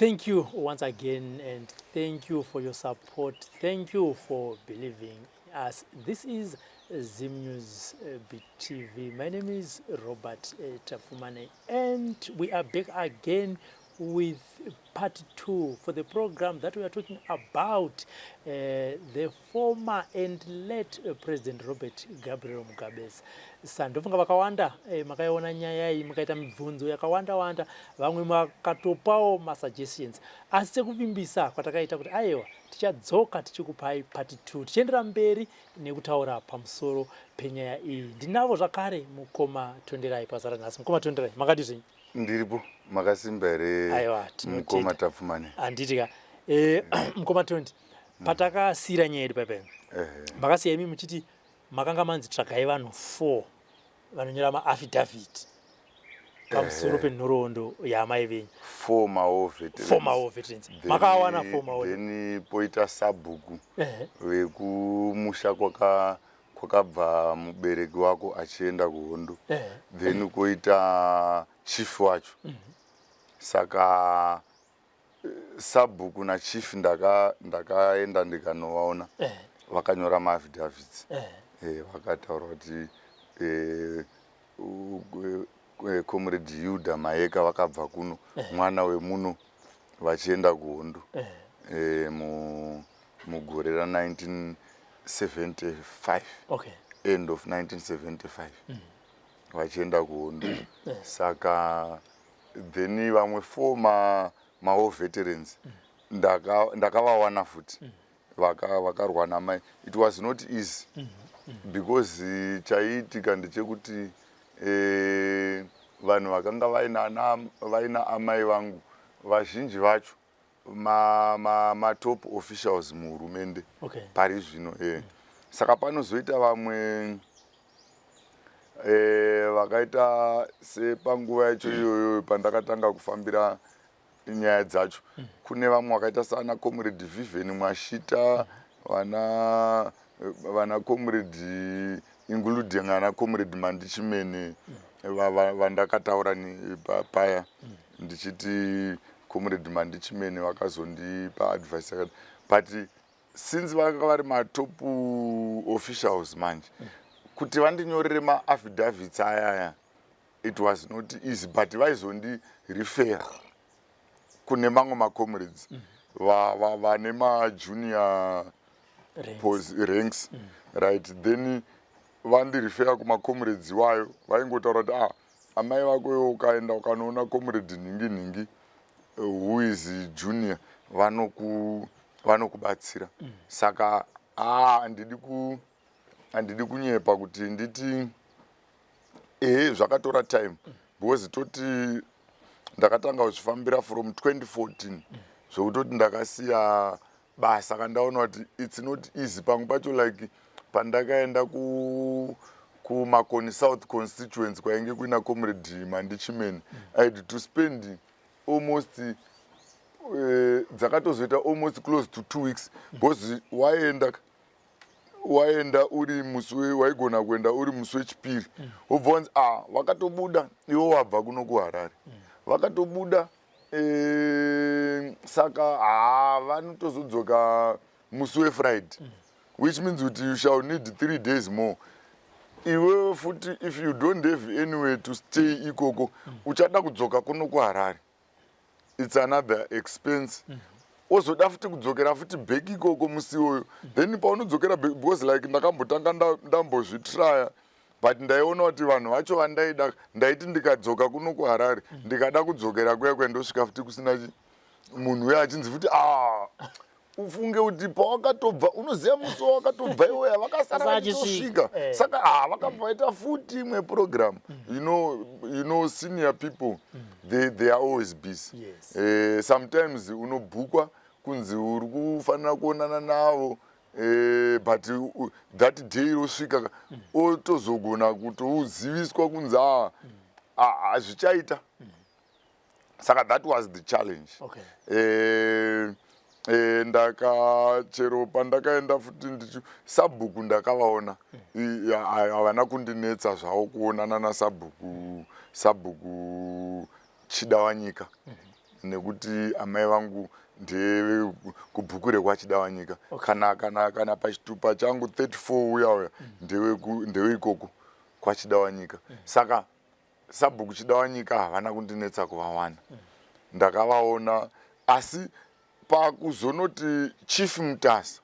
Thank you once again and thank you for your support. Thank you for believing us. This is Zim News BTV. My name is Robert Tapfumaneyi and we are back again with part 2 for the program that we are talking about the former and late President Robert Gabriel Mugabe's son. Ndofunga vakawanda makaiona nyaya iyi, mukaita mibvunzo yakawanda wanda, vamwe makatopawo masuggestions, asi sekuvimbisa kwatakaita kuti aiwa, tichadzoka tichikupai part 2, tichiendera mberi nekutaura pamusoro penyaya iyi. Ndinavo zvakare mukoma Tonderai pazara nhasi. Mukoma Tonderai, makadi zvenyu? Ndiripo, makasimba here? Aiwa. Mukoma Tapfumane? Handiti ka. Mukoma Tondi, patakasiyira nyaya yedu paipai, makasiya imi muchiti makanga manzi tsvagai vanhu 4 vanonyora maaffidavit pamusoro penhoroondo yaamai venyu. Four mawar veterans. Four mawar veterans. Makawana four mawar? Then poita sabhuku vekumusha kwakabva mubereki wako achienda kuhondo. Then koita chief wacho. Saka sabhuku nachief ndakaenda ndikanovaona. Vakanyora maaffidavits. Vakataura kuti Comrade Yuda Mayeka vakabva kuno, mwana wemuno, vachienda kuhondo mugore ra1975, end of 1975, vachienda kuhondo. Saka then vamwe four mawar veterans ndakavawana futi, vakarwa namai. It was not easy because chaiitika ndechekuti vanhu vakanga vaina amai vangu, vazhinji vacho matop officials muhurumende pari zvino. Saka panozoita vamwe vakaita sepanguva yacho iyoyo pandakatanga kufambira nyaya dzacho, kune vamwe vakaita sana Comrade Viven Mwashita, vana Comrade, including ana Comrade Mandichimene vandakataura paya ndichiti Comrade Mandichimene vakazondipa advice yakati. But since vanga vari matop officials manje, kuti vandinyorere maaffidavits ayaya, it was not easy, but vaizondirefer kune mamwe macomrades vane majunior ranks. Ranks, right. Then vandirefer kumacomrades iwayo, vaingotaura kuti, "Ah, amai vako iwo, ukaenda ukanoona Comrade nhingi nhingi, who is junior, vanokubatsira." Saka ah, handidi kunyepa kuti nditi ehe, zvakatora time because toti ndakatanga kuzvifambira from 2014, zvekutoti ndakasiya basa kandaona kuti it's not easy. Pamwe pacho, like pandakaenda kuMakoni South constituency kwainge kuina Comrade Mandichimene, I had to spend almost dzakatozoita almost close to 2 weeks because waenda uri musi waigona kuenda uri musi wechipiri, wobva wanzi, "Ah, vakatobuda." Iwo wabva kuno kuHarare, vakatobuda. Saka ha, vanotozodzoka musi weFriday, which means kuti you shall need 3 days more. Iwewe futi, if you don't have anywhere to stay ikoko, uchada kudzoka kuno kuHarare, it's another expense. Ozoda futi kudzokera futi back ikoko musi iwoyo. Then paunodzokera back, because like ndakambotanga ndambozvitraya, but ndaiona kuti vanhu vacho vandaida, ndaiti ndikadzoka kuno kuHarare, ndikada kudzokera kuya kwandosvika futi kusina munhu uya, achinzi futi, "Ah, ufunge kuti pawakatobva, unoziva musi wawakatobva iweya vakasara Sasa achisvika." vachitosvika. Saka ah, vakabva vaita futi imwe program. You know senior people, they are always busy. Sometimes unobhukwa kunzi uri kufanira kuonana navo, but that day rosvika, otozogona kutouziviswa kunzi a hazvichaita. Saka that was the challenge. Ndaka chero pandakaenda futi ndichi sabhuku ndakavaona. Havana kundinetsa zvavo kuonana nasabhuku, Sabhuku Chidawanyika. Nekuti amai vangu ndeve kubhuku rekwaChidawanyika. Kana pachitupa changu 34 uya uya ndeweikoko kwaChidawanyika. Saka sabhuku Chidawanyika havana kundinetsa kuvawana. Ndakavaona, asi pakuzonoti Chief Mutasa,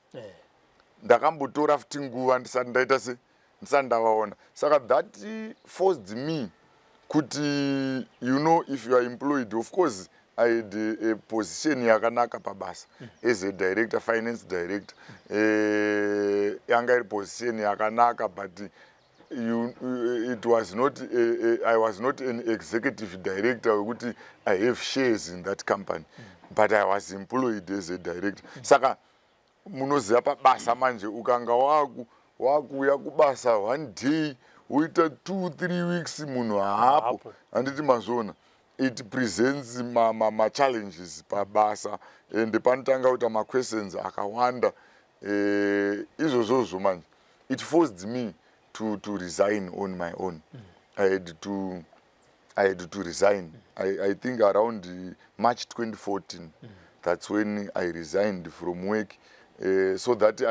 ndakambotora futi nguva ndisati ndaita se ndisati ndavaona. Saka that forced me kuti, if you are employed, of course I had a position yakanaka pabasa as a director, finance director. Yanga iri position yakanaka, but it was not a, I was not an executive director wekuti I have shares in that company, but I was employed as a director. Saka munoziva pabasa manje, ukanga wakuuya kubasa one day, woita 2, 3 weeks munhu haapo. Haapo. Handiti mazviona? It presents machallenges pabasa and panotanga kuita maquestions akawanda. Izvozvozvo manje it forced me to resign on my own. I had to resign. I think around March 2014, that's when I resigned from work, so that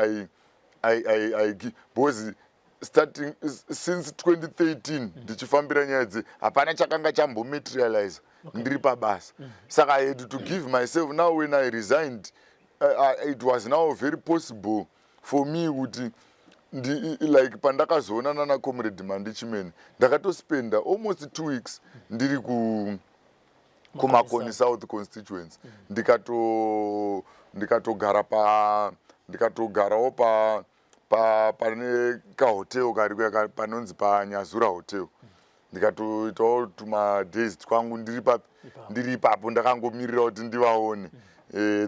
I because starting since 2013 ndichifambira nyaya dze hapana chakanga chambomaterialize ndiri pabasa. Saka I had to give myself. Now when I resigned, it was now very possible for me kuti like pandakazoonana naComrade Mandichimene, ndakatospenda almost 2 weeks ndiri kuMakoni South constituency. Ndikatogara pa ndikatogarawo pa pa pane kahotel kariko panonzi paNyazura Hotel. Ndikatoitawo tumadays twangu ndiri papi? Ipapo. Ndiri ipapo, ndakangomirira kuti ndivaone,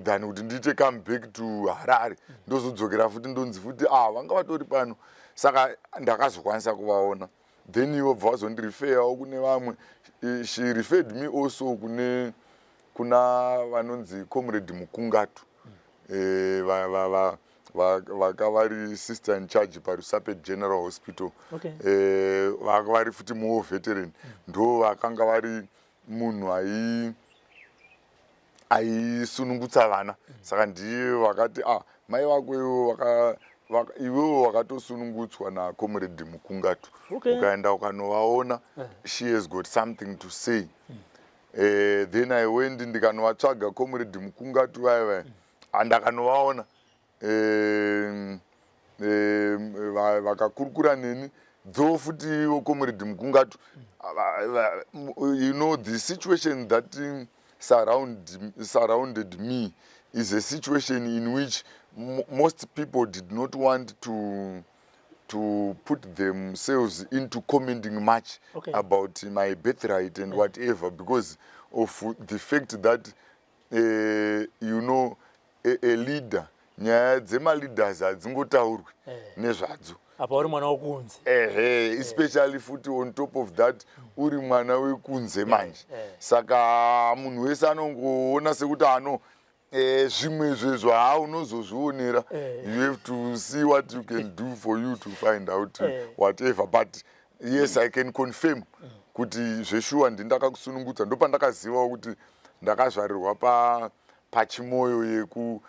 than kuti ndiite come back to Harare, ndozodzokera futi, ndonzi futi, ah, vanga vatori pano. Saka ndakazokwanisa kuvaona. Then ivo bva vazondireferawo kune vamwe. She referred me also kuna vanonzi Comrade Mukungatu, vaka vari sister in charge paRusape General Hospital. Vaka vari futi muwar veteran, ndo vakanga vari munhu aisunungutsa vana. Saka ndiye vakati, ah, mai vako ivo iwewo wakatosunungutswa naComrade Mukungatu. Ukaenda ukanovaona, she has got something to say. Then I went, ndikanovatsvaga Comrade Mukungatu vaya vaya. Andakanovaona, vakakurukura neni, though futi ivo Comrade Mukungatu, the situation that surrounded me is a situation in which most people did not want to put themselves into commenting much about my birthright and whatever, because of the fact that a leader, nyaya dzemaleaders hadzingotaurwi nezvadzo. Apa uri mwana wokunze. Ehe, especially futi on top of that uri mwana wekunze manje. Saka munhu wese anongoona sekuti ano zvimwe zvezvo haa unozozvionera. You have to see what you can do for you to find out whatever. But yes, I can confirm kuti zveshuwa ndindakakusunungudza. Ndopandakazivawo kuti ndakazvarirwa paChimoyo yeku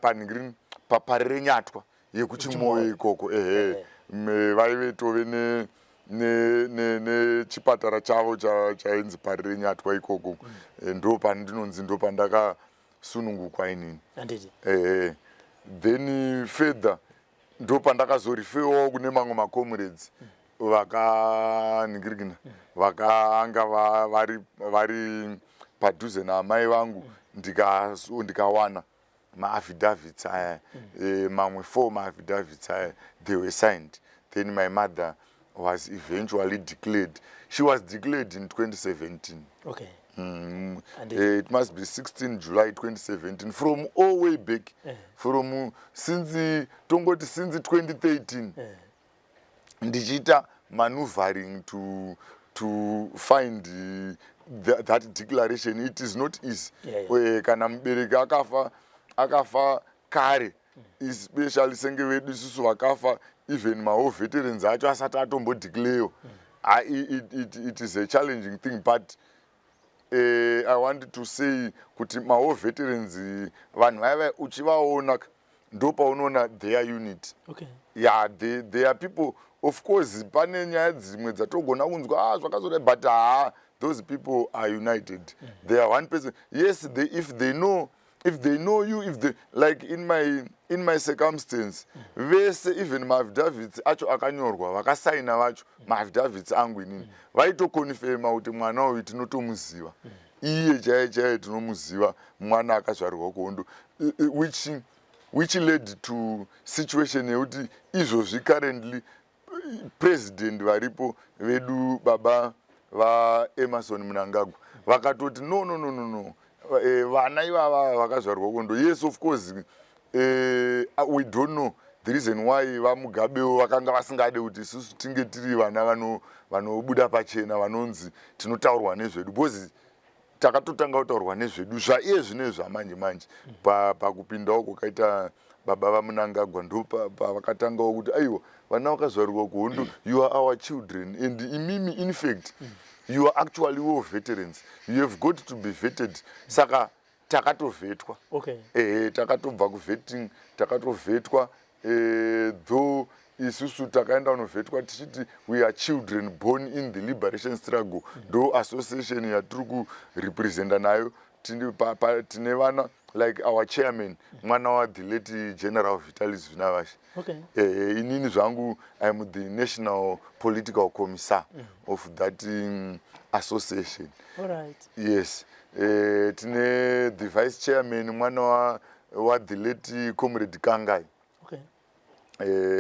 panhingirini paParirenyatwa yekuChimoyo ikoko, ehe. Vaive tove nechipatara chavo chainzi Parirenyatwa ikoko. Ndo pandinonzi ndo pandakasunungukwa inini. Handiti? Ehe. Then further ndo pandakazorefewawo kune mamwe macomrades vakanhingirikina vakanga vari padhuze naamai vangu. Ndikawana maaffidavits aya, mamwe four maaffidavits aya, they were signed. Then my mother was eventually declared. She was declared in 2017. It must be 16 July 2017. From all way back, from since, tongoti since 2013, ndichiita maneuvering to find that declaration. It is not easy. Kana mubereki akafa kare, especially senge vedu isusu vakafa even mawar veterans acho asati atombodeclarewa, it is a challenging thing, but I want to say kuti mawar veterans, vanhu vaiva uchivaona, ndo paunoona their unity. Yeah, they are people. Of course pane nyaya dzimwe dzatogona kunzwa, ah, zvakazodai, but ha, those people are united. They are one person. Yes, if they know you, if they like in my circumstance, vese, even maaffidavits acho akanyorwa, vakasaina vacho maaffidavits angu inini, vaitoconfirma kuti mwana uyu tinotomuziva, iye chaiye chaiye tinomuziva, mwana akazvarirwa kuhondo, which led to situation yekuti izvozvi currently president varipo vedu, baba vaEmmerson Mnangagwa, vakatoti, "No, no, no, no, no, vana ivava vakazvarwa kuhondo." Yes, of course, we don't know the reason why vaMugabewo vakanga vasingade kuti isusu tinge tiri vana vanobuda pachena, vanonzi tinotaurwa nezvedu, because takatotanga kutaurwa nezvedu zvaiye zvine zvamanje manje pakupindawo kwakaita baba vaMnangagwa, ndo pavakatangawo kuti, "Aiwa, vana vakazvarirwa kuhondo, you are our children, and imimi, in fact, you are actually war veterans. You have got to be vetted." Saka takatovhetwa. Ehe, takatobva kuvetting, takatovhetwa, though isusu takaenda kunovhetwa tichiti we are children born in the liberation struggle. Ndo association yatiri kurepresenta nayo. Tine vana like our chairman, mwana wathe late General Vitalis Zvinavashe. Inini zvangu, I am the national political commissar of that association. Yes, tine the vice chairman, mwana wa the late Comrade Kangai,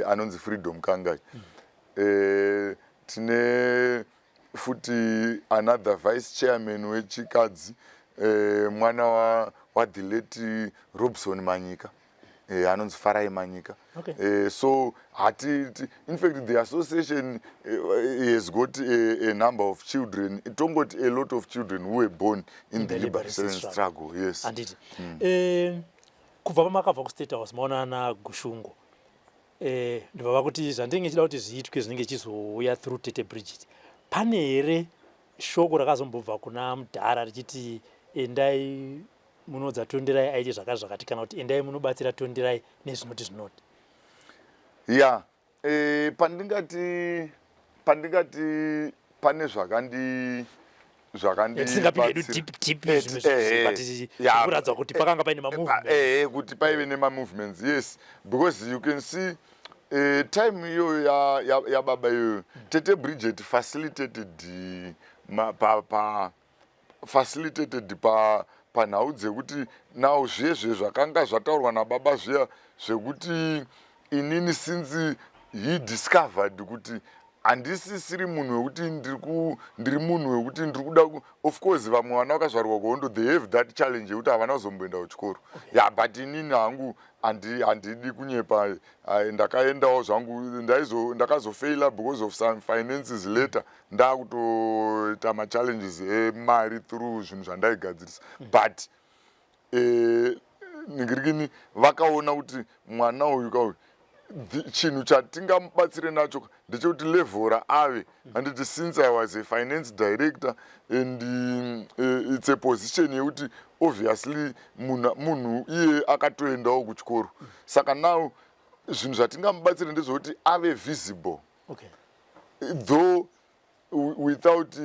anonzi Freedom Kangai. Tine futi another vice chairman wechikadzi, mwana wa the late Robson Manyika, anonzi Farai Manyika. So hati, in fact, the association has got a number of children, tongoti a lot of children who were born in the liberation struggle. Struggle, yes. Handiti kubva pamakabva kuState House maonana naGushungo, ndobva vakuti zvandinge chida kuti zviitwe zvinenge chizouya through Tete Bridget, pane here shoko rakazombobva kuna mudhara richiti, "Endai munodza Tonderai aite zvakati zvakati," kana kuti, "Endai munobatsira Tonderai nezvinoti zvinoti"? Ya, pandingati pane zvakandi Tisingapinde hedu deep deep, zvimwe but kuratidza kuti pakanga paine mamovement. Ehe, kuti paive nemamovements, yes, because you can see, time iyoyo yababa iyoyo, Tete Bridget facilitated ma, pa, pa facilitated pa panhau dzekuti now zvezve zvakanga zvataurwa nababa zviya zvekuti inini, since he discovered kuti handisisiri munhu wekuti ndiri munhu wekuti ndiri kuda, of course vamwe vana vakazvarwa kuhondo, they have that challenge yekuti havana kuzomboenda kuchikoro. Ya, but inini hangu handidi kunyepa, ndakaendawo zvangu, ndakazofeila because of some finances later, ndakutoita machallenges emari through zvinhu zvandaigadzirisa, but ningirikini, vakaona kuti mwana uyu kauyu, chinhu chatingamubatsire nacho ndechekuti level raave, handiti, since I was a finance director and it's a position yekuti obviously munhu iye akatoendawo kuchikoro, saka now zvinhu zvatingamubatsire ndezvekuti ave visible, though without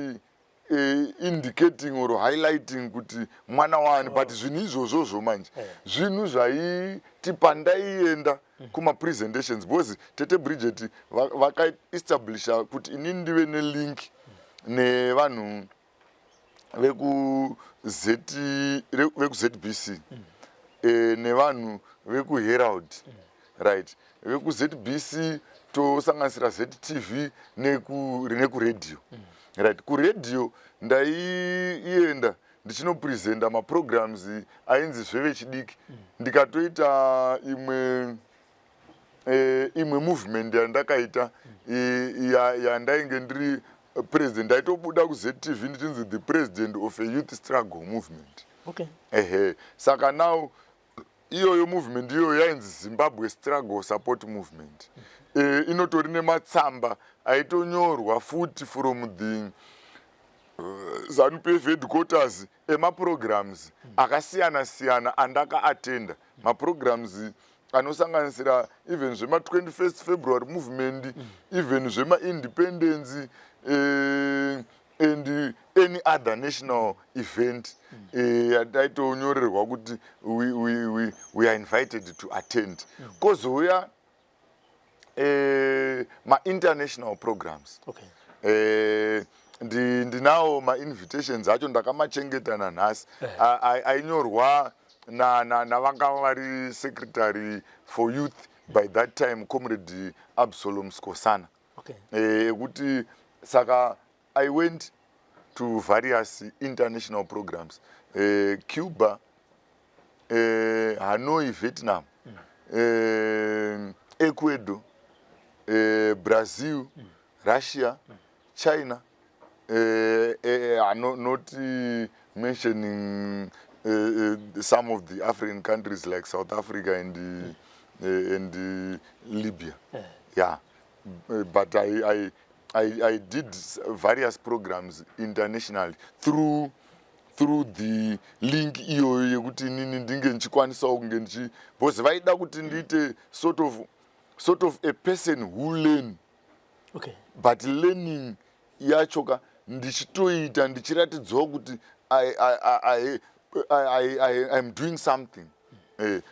indicating or highlighting kuti mwana wani, but zvinhu izvozvozvo manje zvinhu zvaiti pandaienda kumapresentations, because Tete Bridget vakaestablisha kuti inini ndive nelink nevanhu vekuZBC, nevanhu vekuHerald, right, vekuZBC, tosanganisira ZTV nekuredhiyo, right. Kuredhiyo ndaienda ndichinopresenta maprograms ainzi zvevechidiki. Ndikatoita imwe movement yandakaita, yandainge ndiri president, ndaitobuda kuZTV ndichinzi the president of a youth struggle movement. Ehe, saka now iyoyo movement iyoyo yainzi Zimbabwe Struggle Support Movement. Inotori nematsamba aitonyorwa futi from the ZANU PF headquarters emaprograms akasiyana siyana andakaatenda, maprograms anosanganisira even zvema21st February movement, even zvemaindependence and any other national event yataitonyorerwa kuti we are invited to attend. Kozouya ma-international programs. Ndinawo ma-invitations acho, ndakamachengeta nanhasi, ainyorwa navanga vari secretary for youth by that time, Comrade Absalom Skosana, ekuti saka I went to various international programs, Cuba, Hanoi, Vietnam, Ecuador, Brazil, Russia, China, no, not mentioning some of the African countries like South Africa and Libya. Yeah, but I did various programs internationally through the link iyoyo yekuti inini ndinge ndichikwanisawo kunge ndichi, because vaida kuti ndiite sort of a person who learn, but learning yacho ka ndichitoita ndichiratidzawo kuti I'm doing something.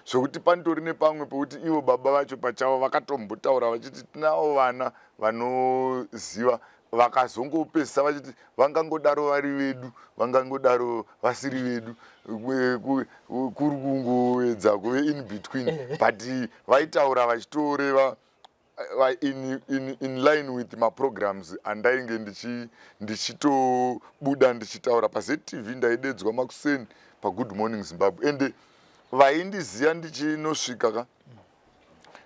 Zvokuti panitori nepamwe pekuti ivo baba vacho pachavo vakatombotaura vachiti tinavo vana vanoziva, vakazongopedzisa vachiti vangangodaro vari vedu, vangangodaro vasiri vedu, kuri kungoedza kuve in between, but vaitaura vachitoreva in line with maprograms andainge ndichitobuda ndichitaura paZTV. Ndaidedzwa makuseni paGood Morning Zimbabwe, ende vaindiziva ndichinosvika ka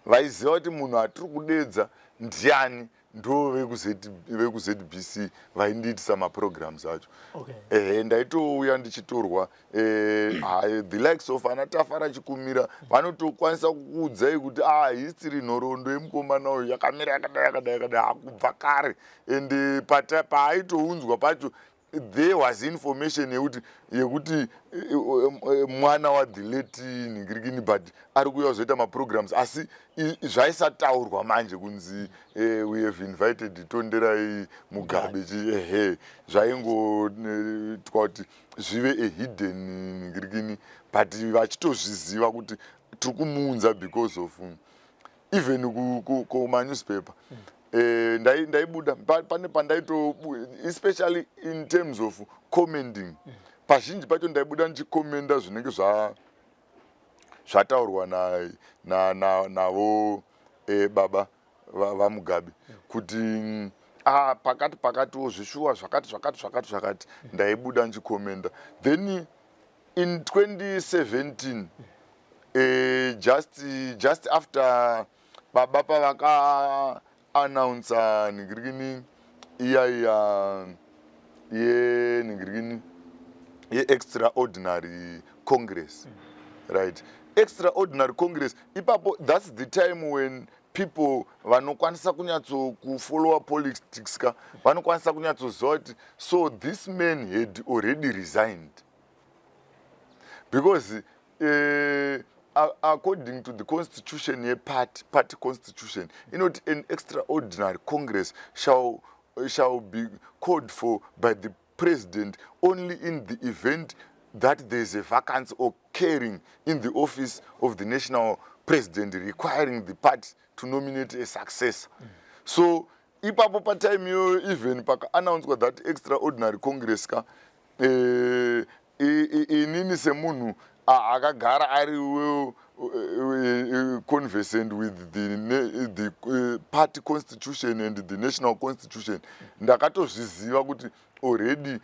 vaiziva kuti munhu atiri kudedza ndiani, ndo vekuZBC vaindiitisa maprograms acho. Ehe, ndaitouya ndichitorwa the likes of ana Tafara Chikumira vanotokwanisa kukuudzai kuti ah, history, nhoroondo yemukomana uyu yakamira yakadai, yakadai, yakadai, hakubva kare. And paaitounzwa pacho there was information yekuti mwana wa the late ningirikini, but ari kuuya kuzoita maprograms, asi zvaisataurwa manje kunzi we have invited Tonderai Mugabe. Ehe, zvaingoitwa kuti zvive a hidden ningirikini, but vachitozviziva kuti tiri kumuunza because of even kumanewspaper ndaibuda pane pandaito, especially in terms of commenting, pazhinji pacho ndaibuda ndichikomenda zvinenge zvataurwa navo baba vaMugabe kuti ah, pakati pakatiwo zvishuwa zvakati zvakati zvakati zvakati, ndaibuda ndichikomenda. Then in 2017, just after baba pavaka announcer ningirikini iya iya yeningirikini ye-extraordinary congress, right, extraordinary congress ipapo, that's the time when people vanokwanisa kunyatsokufollowa politics ka vanokwanisa kunyatsoziva kuti so this man had already resigned, because according to the constitution yeparty, party constitution inoti an extraordinary congress shall be called for by the president only in the event that there is a vacancy occurring in the office of the national president requiring the party to nominate a successor. So ipapo patime iyoyo, even pakaannouncwa that extraordinary congress ka, inini semunhu akagara ari well conversant with the party constitution and the national constitution, ndakatozviziva kuti already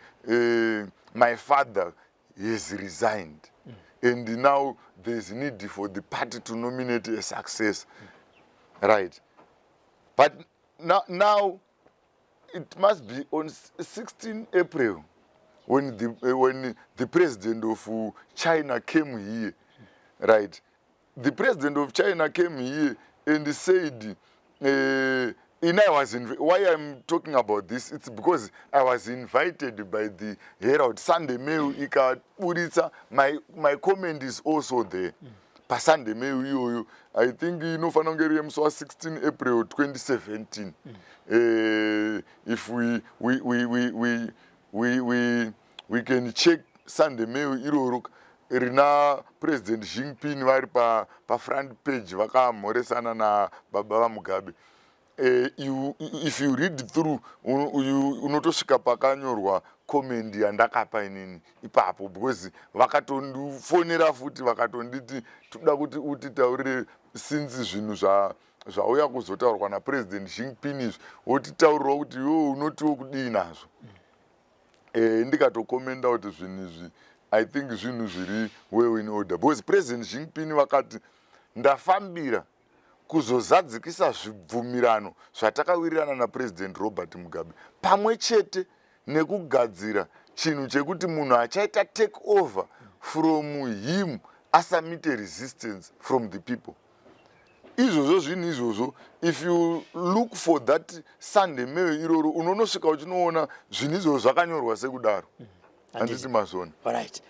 my father has resigned and now there is need for the party to nominate a successor, right? But now it must be on 16 April when the president of China came here, right? The president of China came here and said, In I was inv why I'm talking about this, it's because I was invited by the Herald Sunday Mail, ikaburitsa my comment is also there paSunday Mail iyoyo. I think inofanira kunge iri yemusi wa16 April 2017. If we can check Sunday Mail iroro, rina President Jinping vari pafront page vakamhoresana nababa vaMugabe. If you read through, unotosvika pakanyorwa comment yandakapa inini ipapo, because vakatondifonera futi, vakatonditi toda kuti utitaurire since zvinhu zvauya kuzotaurwa naPresident Jinping izvi, wotitaurirawo kuti iwe unotiwo kudii nazvo. Ndikatokomenda kuti zvinhu izvi, I think zvinhu zviri well in order, because President Jinping vakati ndafambira kuzozadzikisa zvibvumirano zvatakawirirana naPresident Robert Mugabe, pamwe chete nekugadzira chinhu chekuti munhu achaita take over from him asameete resistance from the people. Izvozvo zvinhu izvozvo, if you look for that Sunday Mail iroro, unonosvika uchinoona zvinhu izvozvo zvakanyorwa sekudaro, handiti mazvona? Alright.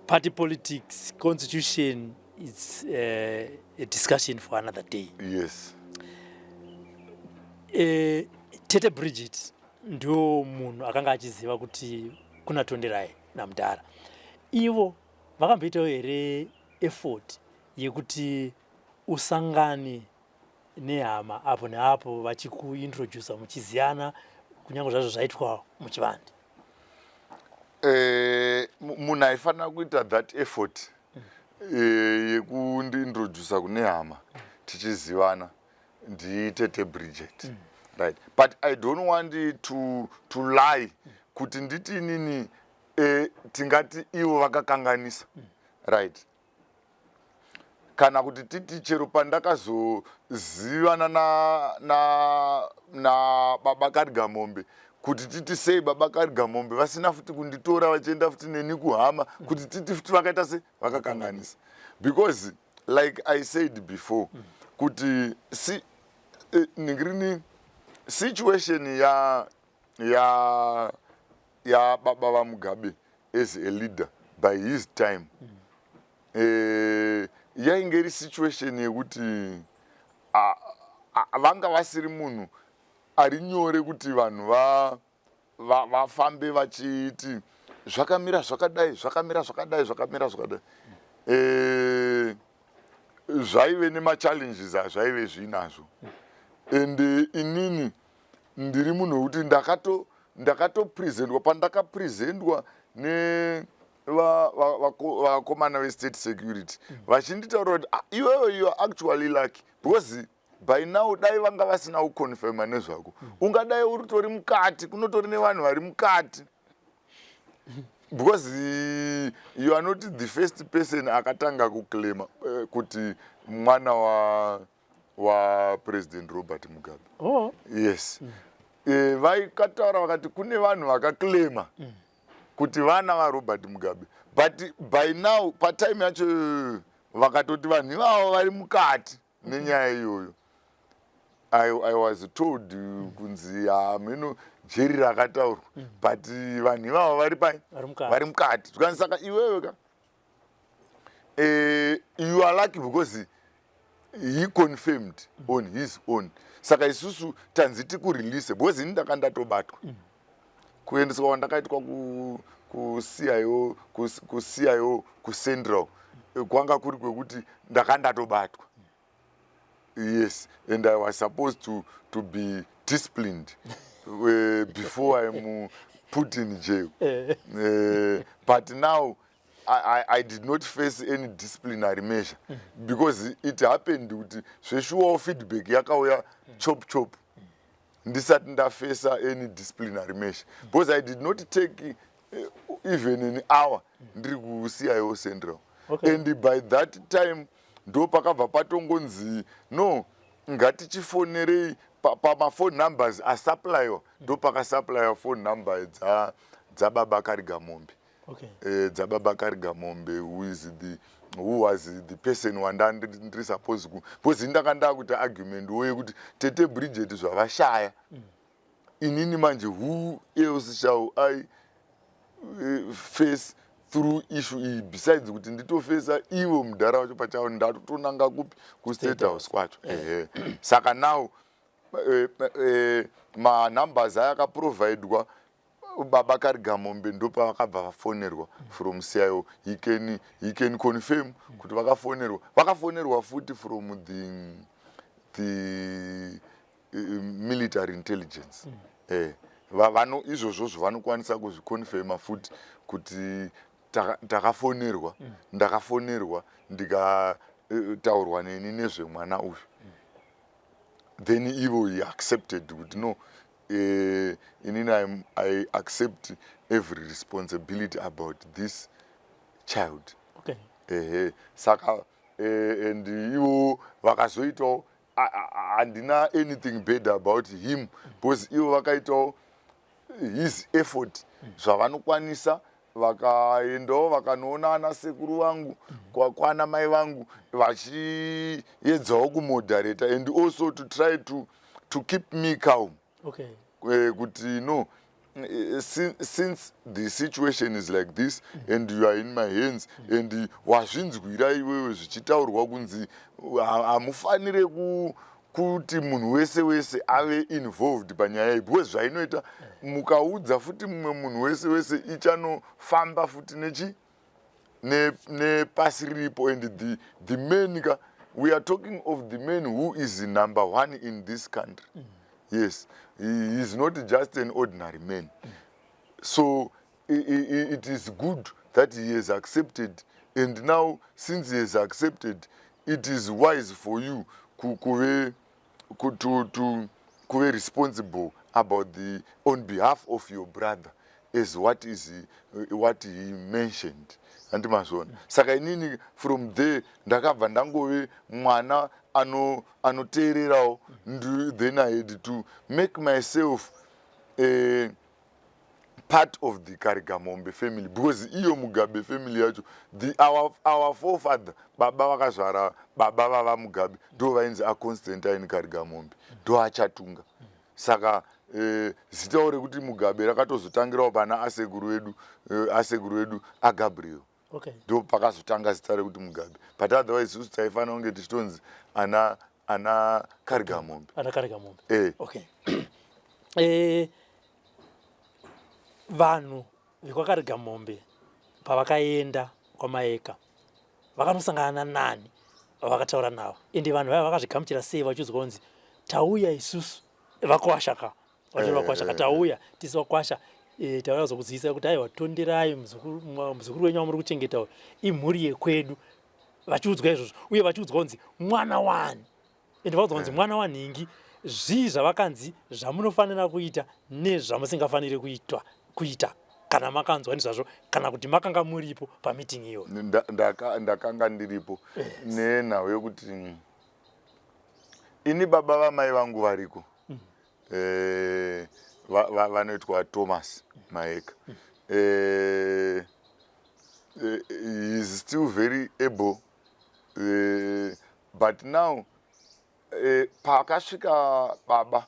Party politics, constitution, it's a discussion for another day. Yes. Tete Bridget ndio munhu akanga achiziva kuti kuna Tonderai namudhara. Ivo vakamboitawo here effort yekuti usangane nehama apo neapo, vachikuintroduca muchiziyana, kunyange zvazvo zvaitwa muchivande? Munhu aifanira kuita that effort yekundiintroduca kune hama tichizivana nditete Bridget, right? But I don't want to lie kuti nditi inini tingati ivo vakakanganisa, right? Kana kuti titi chero pandakazozivana na baba Karigamombe, kuti titi sei baba Karigamombe vasina futi kunditora vachienda futi neni kuhama, kuti titi futi vakaita se vakakanganisa, because like I said before kuti si, ningirini situation ya baba vaMugabe as a leader by his time, yainge iri situation yekuti vanga vasiri munhu ari nyore kuti vanhu vafambe vachiti zvakamira zvakadai, zvakamira zvakadai, zvakamira zvakadai. Zvaive nemachallenges azvaive zvinazvo, and inini ndiri munhu wekuti ndakatopresentwa, pandakapresentwa nevakomana vestate security vachinditaurira kuti, "Ah, iwewe, you are actually lucky, because by now dai vanga vasina kuconfirma nezvako, ungadai uritori mukati, kunotori nevanhu vari mukati, because you are not the first person akatanga kuclaima kuti mwana waPresident Robert Mugabe." Yes. Vaikataura vakati kune vanhu vakaclaima kuti vana vaRobert Mugabe, but by now, patime yacho iyoyo, vakatoti vanhu ivavo vari mukati nenyaya iyoyo. I was told kunzi hameno jeri rakataurwa, but vanhu ivavo vari pai? Vari mukati. Vari mukati. Zvikanzi saka iwewe ka, you are lucky because he confirmed on his own, saka isusu tanzi tikurelease, because ini ndaka ndatobatwa, kuendeswa kwandakaitwa kuCIO, kuCIO kuCentral, kwanga kuri kwekuti ndaka ndatobatwa, yes, and I was supposed to be disciplined before I'm put in jail. But now I did not face any disciplinary measure because it happened kuti zveshuwawo feedback yakauya chop chop ndisati ndafesa any disciplinary measure, because I did not take even an hour ndiri kuCIO Central. And by that time ndo pakabva patongonzi no, ngatichifonerei pamaphone numbers asupplyiwa, ndo pakasupplyiwa phone number dzababa Karigamombe. Dzababa Karigamombe, who is the Who was the person wandandiri suppose ku, because ndanga ndakuita argument wo yekuti tete Bridget zvavashaya, inini manje who else shall I face through issue iyi besides kuti nditofesa ivo mudhara wacho pachavo? Ndatotonanga kupi? KuState House kwacho. Ehe, saka now manumbers aya akaprovidwa baba Karigamombe, ndopavakabva vafonerwa from CIO. He can confirm kuti vakafonerwa futi from the military intelligence. Vano izvozvozvo vanokwanisa kuzviconfirma futi kuti takafonerwa, ndakafonerwa, ndikataurwa neni nezvemwana uyu. Then ivo he accepted kuti no, inini I accept every responsibility about this child. Ehe, saka and ivo vakazoitawo, handina anything bad about him because ivo vakaitawo his effort zvavanokwanisa, vakaendawo vakanoona ana sekuru vangu, kwana mai vangu, vachiedzawo kumoderata and also to try to keep me calm. Kuti no, since the situation is like this and you are in my hands and wazvinzwira iwewe zvichitaurwa kunzi hamufanire kuti munhu wese wese ave involved panyaya iyi, because zvainoita mukaudza futi mumwe munhu wese wese ichanofamba futi nechi nepasi riripo. And the man ka, we are talking of the man who is number one in this country. Yes, he is not just an ordinary man. So it is good that he has accepted, and now since he has accepted, it is wise for you kuve to kuve responsible about the on behalf of your brother as what he mentioned. Handi mazvona? Saka inini from there ndakabva ndangove mwana anoteererawo. Then I had to make myself part of the Karigamombe family, because iyo Mugabe family yacho, our forefather, baba vakazvara baba vava Mugabe, ndo vainzi aConstantine Karigamombe, ndo achatunga. Saka zitawo rekuti Mugabe rakatozotangirawo pana asekuru vedu, asekuru vedu aGabriel. Ndo pakazotanga zita rekuti Mugabe, but otherwise isusu taifanira kunge tichitonzi ana Karigamombe. Ana Karigamombe. Eh. Okay, vanhu vekwaKarigamombe pavakaenda kwaMaeka vakanosangana nani vavakataura navo? Ende vanhu vaya vakazvigamuchira sei vachiudzwa kunzi tauya isusu vakwasha ka, vatori vakwasha ka, tauya tisi vakwasha, tauya kuzokuzivisa kuti aiwa, tonderai muzukuru wenyu wamuri kuchengeta uyu, imhuri yekwedu? Vachiudzwa izvozvo uye vachiudzwa kunzi mwana wani, ende vaudzwa kunzi mwana wanhingi, zvii zvavakanzi zvamunofanira kuita nezvamusingafaniri kuita kana makanzwa nezvazvo, kana kuti makanga muripo pameeting iyoyo? Ndakanga ndiripo nenhau yekuti ini baba vamai vangu variko, vanoitwa Thomas Maeka. He is still very able, but now pakasvika baba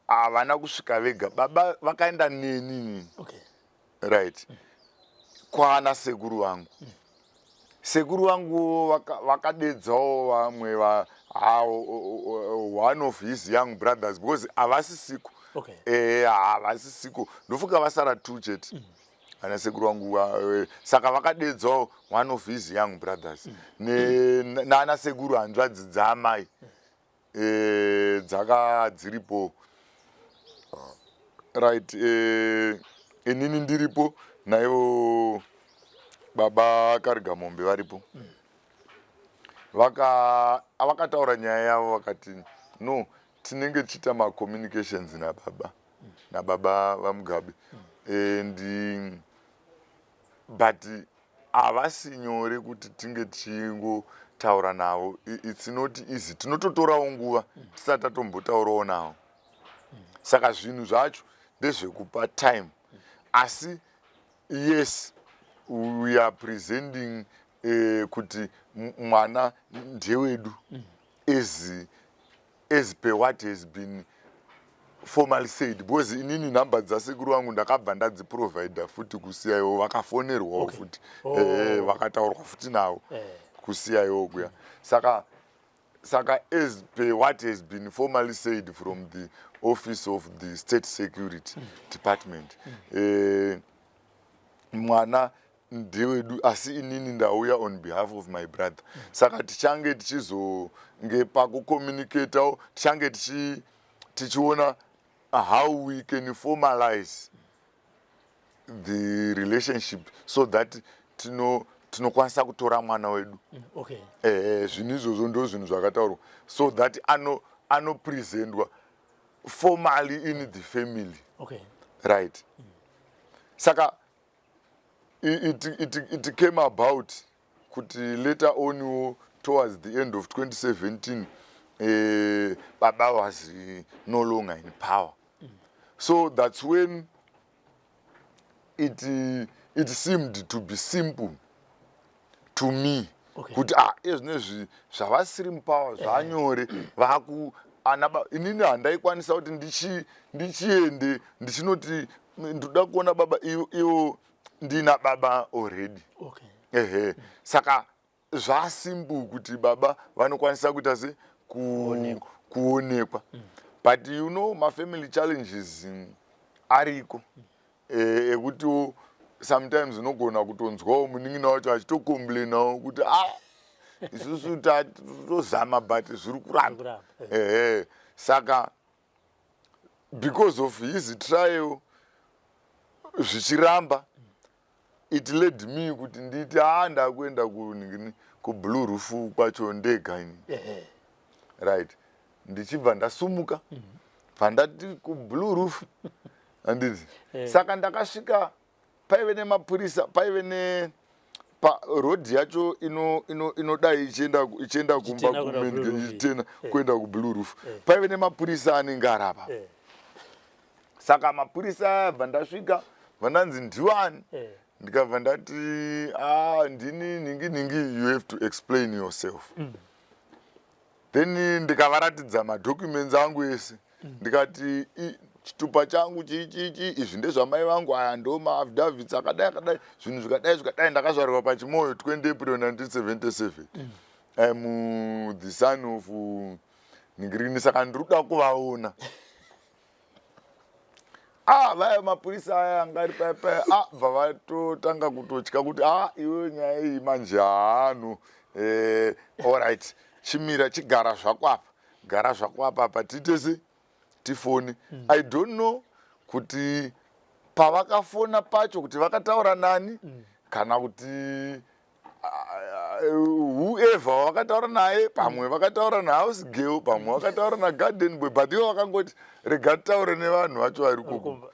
havana kusvika vega, baba vakaenda neni nini. Right, kwana sekuru vangu. Sekuru vangu vakadedzawo vamwe one of his young brothers, because havasisiko. Havasisiko, ndofunga vasara two chete ana sekuru vangu. Saka vakadedzawo one of his young brothers naana sekuru hanzvadzi dzaamai dzaka dziripo. Right, inini ndiripo, naivo baba Karigamombe varipo. Vakataura nyaya yavo, vakati no, tinenge tichiita macommunications nababa vaMugabe and but havasi nyore kuti tinge tichingotaura navo. It's not easy, tinototorawo nguva tisati tatombotaurawo navo. Saka zvinhu zvacho ndezvekupa time, asi yes, we are presenting. Kuti mwana ndewedu as per what has been formally said, because inini nhamba dzasekuru vangu ndakabva ndadziprovida futi kuCIO, vakafonerwawo futi. Vakataurwa futi navo kuCIO kuya. Saka as per what has been formally said from the office of the State Security Department, mwana ndewedu, asi inini ndauya on behalf of my brother. Saka tichange tichizonge pakucommunicatawo, tichange tichiona how we can formalize the relationship so that tinokwanisa kutora mwana wedu. Zvinhu izvozvo ndo zvinhu zvakataurwa so that anopresentwa formally in the family. Right, saka it came about kuti later on, towards the end of 2017, baba was no longer in power. So that's when it seemed to be simple to me kuti ah, ezvinezvi zvavasiri mupower, zvanyore vaku ana inini handaikwanisa kuti ndichiende ndichinoti ndoda kuona baba, ivo ndina baba already. Ehe, saka zvasimple kuti baba vanokwanisa kuita se Kuonekwa. Kuonekwa. But you know, mafamily challenges ariko ekutiwo sometimes unogona kutonzwawo munin'ina wacho achitocomplainawo kuti ah, isusu tatozama but zviri kuramba. Kuramba. Ehe, saka because of his trial zvichiramba, it led me kuti nditi haa, ndakuenda kuningini, kuBlue Roof kwacho ndega ini. Right, ndichibva ndasumuka, bva ndati kuBlue Roof, handiti? Saka ndakasvika, paive nemapurisa, paive ne parodhi yacho inodai ichienda kumba. Ichitena kuenda kuBlue Roof. Ichitena kuenda kuBlue Roof. Paive nemapurisa anenge ari apa. Saka mapurisa aya, bva ndasvika, bva ndanzi, "Ndiwani?" Ndikabva ndati, "A, ndini nhingi nhingi." "You have to explain yourself." Then ndikavaratidza madocuments angu ese, ndikati, "Chitupa changu chichichi, izvi ndezvamai vangu, aya ndo maaffidavits akadai akadai, zvinhu zvikadai zvikadai. Ndakazvarirwa paChimoyo 20 April 1977. I'm the son of nhingirini, saka ndiri kuda kuvaona." Ah, vaya mapurisa aya anga ari paya paya, ah, bva vatotanga kutotya kuti, "Ah, iwe, nyaya iyi manje haano. Alright, chimira, chigara zvako apa, gara zvako apa apa, tiite se tifone." I don't know kuti pavakafona pacho kuti vakataura nani kana kuti whoever vakataura naye. Pamwe vakataura nahouse girl, pamwe vakataura nagarden boy, but ivo vakangoti, "Rega titaure nevanhu vacho vari koko." Kumba.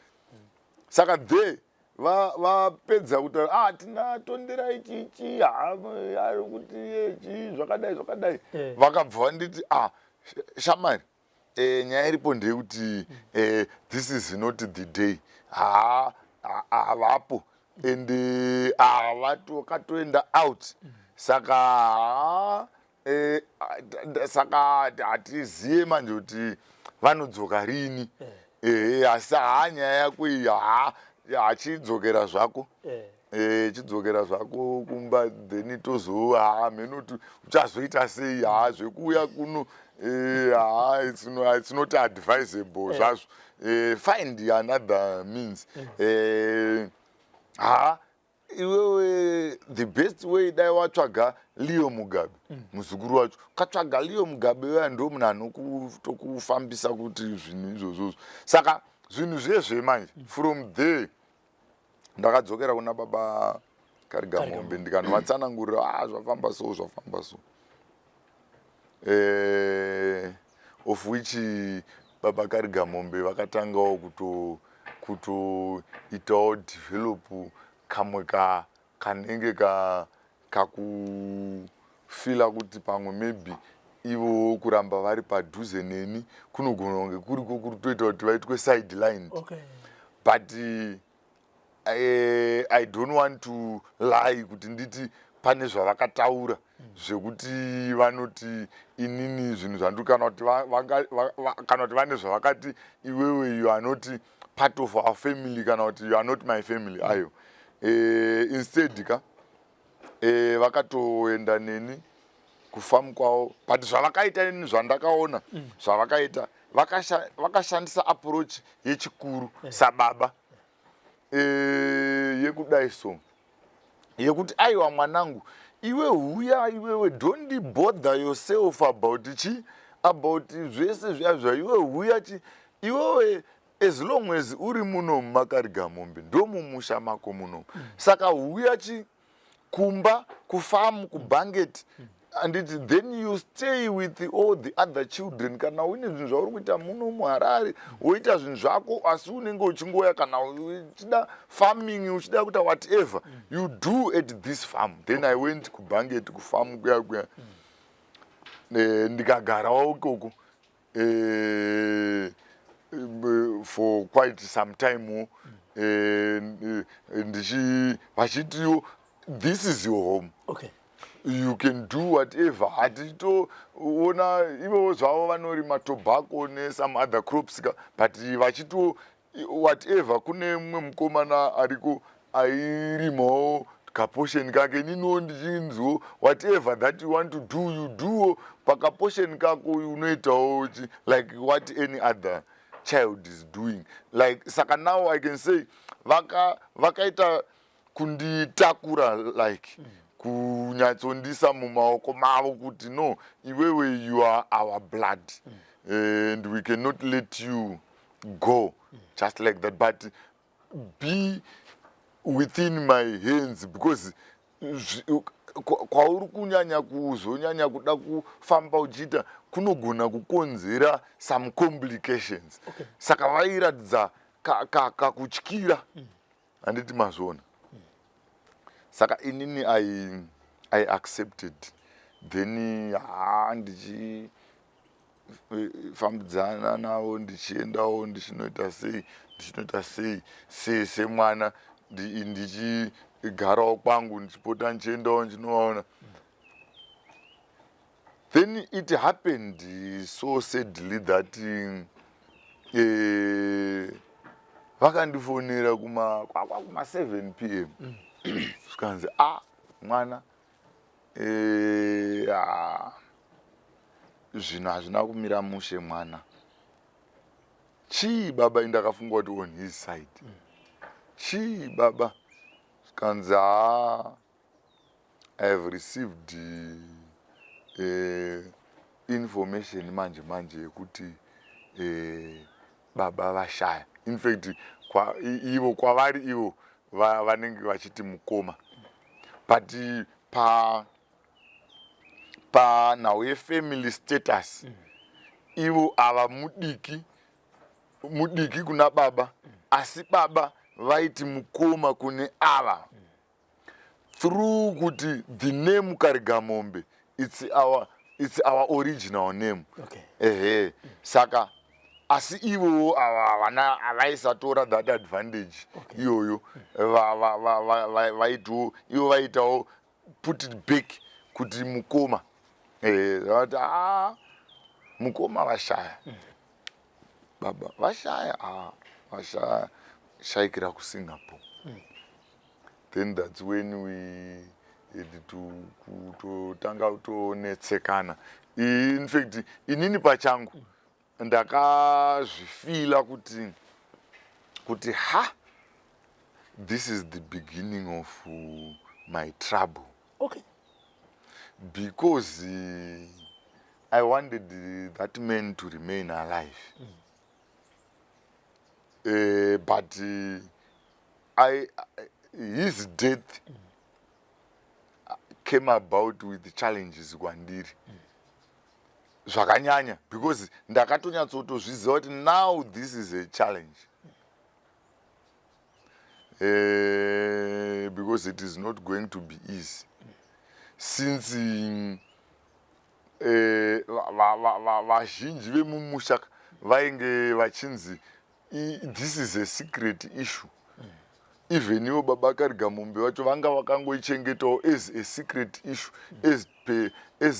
Saka the vapedza kutaura, "Ah, tina tondera ichichi ari kuti chi zvakadai zvakadai." Vakabva vanditi, "Ah, shamari, nyaya iripo ndeyekuti this is not the day. Ha, havapo and vakatoenda out, saka ha, saka hatiziye manje kuti vanodzoka rini. Ehe, asi haa, nyaya yako iyi, ha, hachidzokera zvako. Chidzokera zvako kumba, then tozo ha, mhenoti uchazoita sei. Ha, zvekuuya kuno, ha, it's not advisable zvazvo. Find another means. Ha, iwewe, the best way, dai watsvaga Leo Mugabe, muzukuru wacho. Katsvaga Leo Mugabe uya, ndo munhu anokutokufambisa kuti zvinhu izvozvozvo." Saka zvinhu zvezve manje, from there ndakadzokera kuna baba Karigamombe, ndikanovatsanangurira, "Ah, zvafamba so, zvafamba so," of which baba Karigamombe vakatangawo kutoitawo develop kamwe kanenge kakufeela kuti pamwe maybe ivo kuramba vari padhuze neni kunogona kunge kuriko kuri kutoita kuti vaitwe sidelined. But I don't want to lie kuti nditi Pane zvavakataura zvekuti vanoti inini zvinhu zvandiri, kana kuti kana kuti vane zvavakati, "Iwewe, you are not part of our family," kana kuti, "You are not my family." Ayo, instead ka vakatoenda neni kufamu kwavo. But zvavakaita nini, zvandakaona zvavakaita, vakashandisa approach yechikuru sababa, yekudai so, yekuti, "Aiwa mwanangu, iwe huya, iwewe don't bother yourself about chi, about zvese zviya zva. Iwe huya chi, iwewe as long as uri muno mumaKarigamombe, ndomumusha mako muno. Saka huya chi kumba, kufamu, kuBanket, anditi? Then you stay with all the other children. Kana uine zvinhu zvauri kuita muno muHarare, woita zvinhu zvako, asi unenge uchingoya kana uchida farming, uchida kuita whatever you do at this farm." Then I went kuBanket, kufamu kuya kuya. Ndikagarawo ikoko for quite some time, ndichi vachitiwo, "This is your home. You can do whatever." Hatitoona ivowo zvavo vanorima tobacco nesome other crops ka, but vachitiwo whatever. Kune mumwe mukomana ariko airimawo kaportion kake. Ininiwo ndichinziwo, "Whatever that you want to do, you do pakaportion kako, unoitawo like what any other child is doing." Like, saka now I can say vakaita kunditakura, like kunyatsondisa mumaoko mavo kuti, "No, iwewe, you are our blood and we cannot let you go just like that, but be within my hands, because kwauri kunyanya kuzonyanya kuda kufamba uchiita kunogona kukonzera some complications." Saka vairatidza kakutyira, handiti mazviona? Saka inini I accepted. Then ha, ndichifambidzana navo, ndichiendawo, ndichinoita sei, ndichinoita sei, semwana, ndichigarawo kwangu, ndichipota ndichiendawo, ndichinovaona. Then it happened so sadly that vakandifonera kuma kwakwa kuma 7 p.m., zvikanzi, "A ah, mwana, ah, zvinhu hazvina kumira mushe mwana." "Chii baba?" Indakafunga kuti on his side. "Chii baba?" Zvikanzi, "Haa, I have received information manje manje yekuti baba vashaya." In fact, ivo kwavari ivo vanenge vachiti mukoma, but panhau yefamily status, ivo ava mudiki mudiki kuna baba, asi baba vaiti mukoma kune ava through kuti the name Karigamombe, it's our original name. Ehe, saka asi ivowo ava havana, havaisatora that advantage iyoyo. Vaitiwo ivo vaitawo put it back kuti mukoma. Vati, "A, mukoma vashaya, baba vashaya, a vashaya, shayikira kuSingapore." Then that's when we had to kutotanga kutonetsekana. In fact, inini pachangu ndakazvifeela kuti ha, this is the beginning of my trouble because I wanted that man to remain alive, but his death came about with challenges kwandiri zvakanyanya, because ndakatonyatsotozviziva kuti now this is a challenge, because it is not going to be easy since vazhinji vemumusha vainge vachinzi this is a secret issue. Even ivo baba Karigamombe vacho vanga vakangoichengetawo as a secret issue, as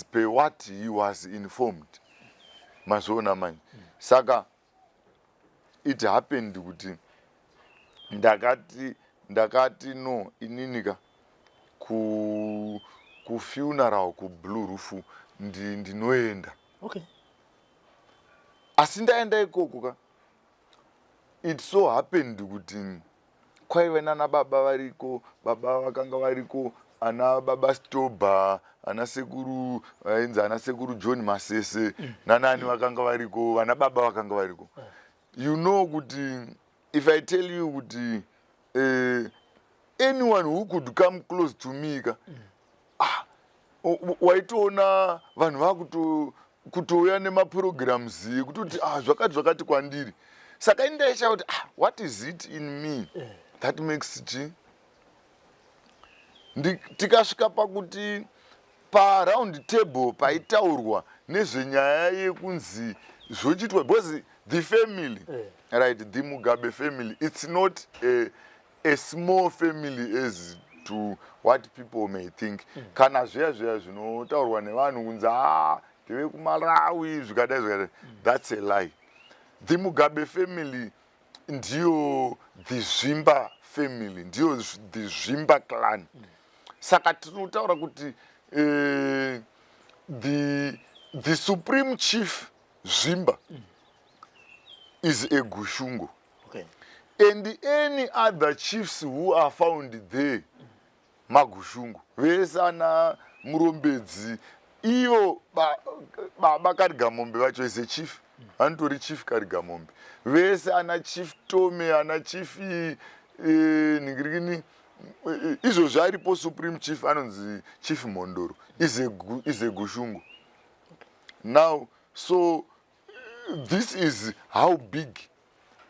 per what he was informed. Mazviona manje? Saka it happened kuti ndakati no, ininika kufuneral kuBlue Roof ndinoenda. Asi ndaenda ikoko ka, it so happened kuti kwaive nana baba variko, baba vakanga variko, ana baba Stoba, ana sekuru vainzi ana sekuru John Masese nanani vakanga variko, vana baba vakanga variko. You know kuti if I tell you kuti anyone who could come close to me ka, ah, waitoona vanhu vakutouya nemaprograms ekutoti, ah, zvakati zvakati kwandiri. Saka indaisha kuti, ah, what is it in me that makes chi? Tikasvika pakuti paround table paitaurwa nezvenyaya yekunzi zvochiitwa, because the family, right, the Mugabe family, it's not a small family as to what people may think. Kana zviya zviya zvinotaurwa nevanhu kunzi, a, ndeve kuMalawi, zvikadai zvikadai. That's a lie. The Mugabe family ndiyo the Zvimba family, ndiyo the Zvimba clan. Saka tinotaura kuti the supreme chief Zvimba is a Gushungo and any other chiefs who are found there maGushungo vese, ana Murombedzi ivo. Baba Karigamombe vacho is a chief, vanotori Chief Karigamombe vese, ana Chief Tome, ana Chief ningirikini. Izvozvi aripo supreme chief anonzi Chief Mhondoro, is a Gushungo now. So this is how big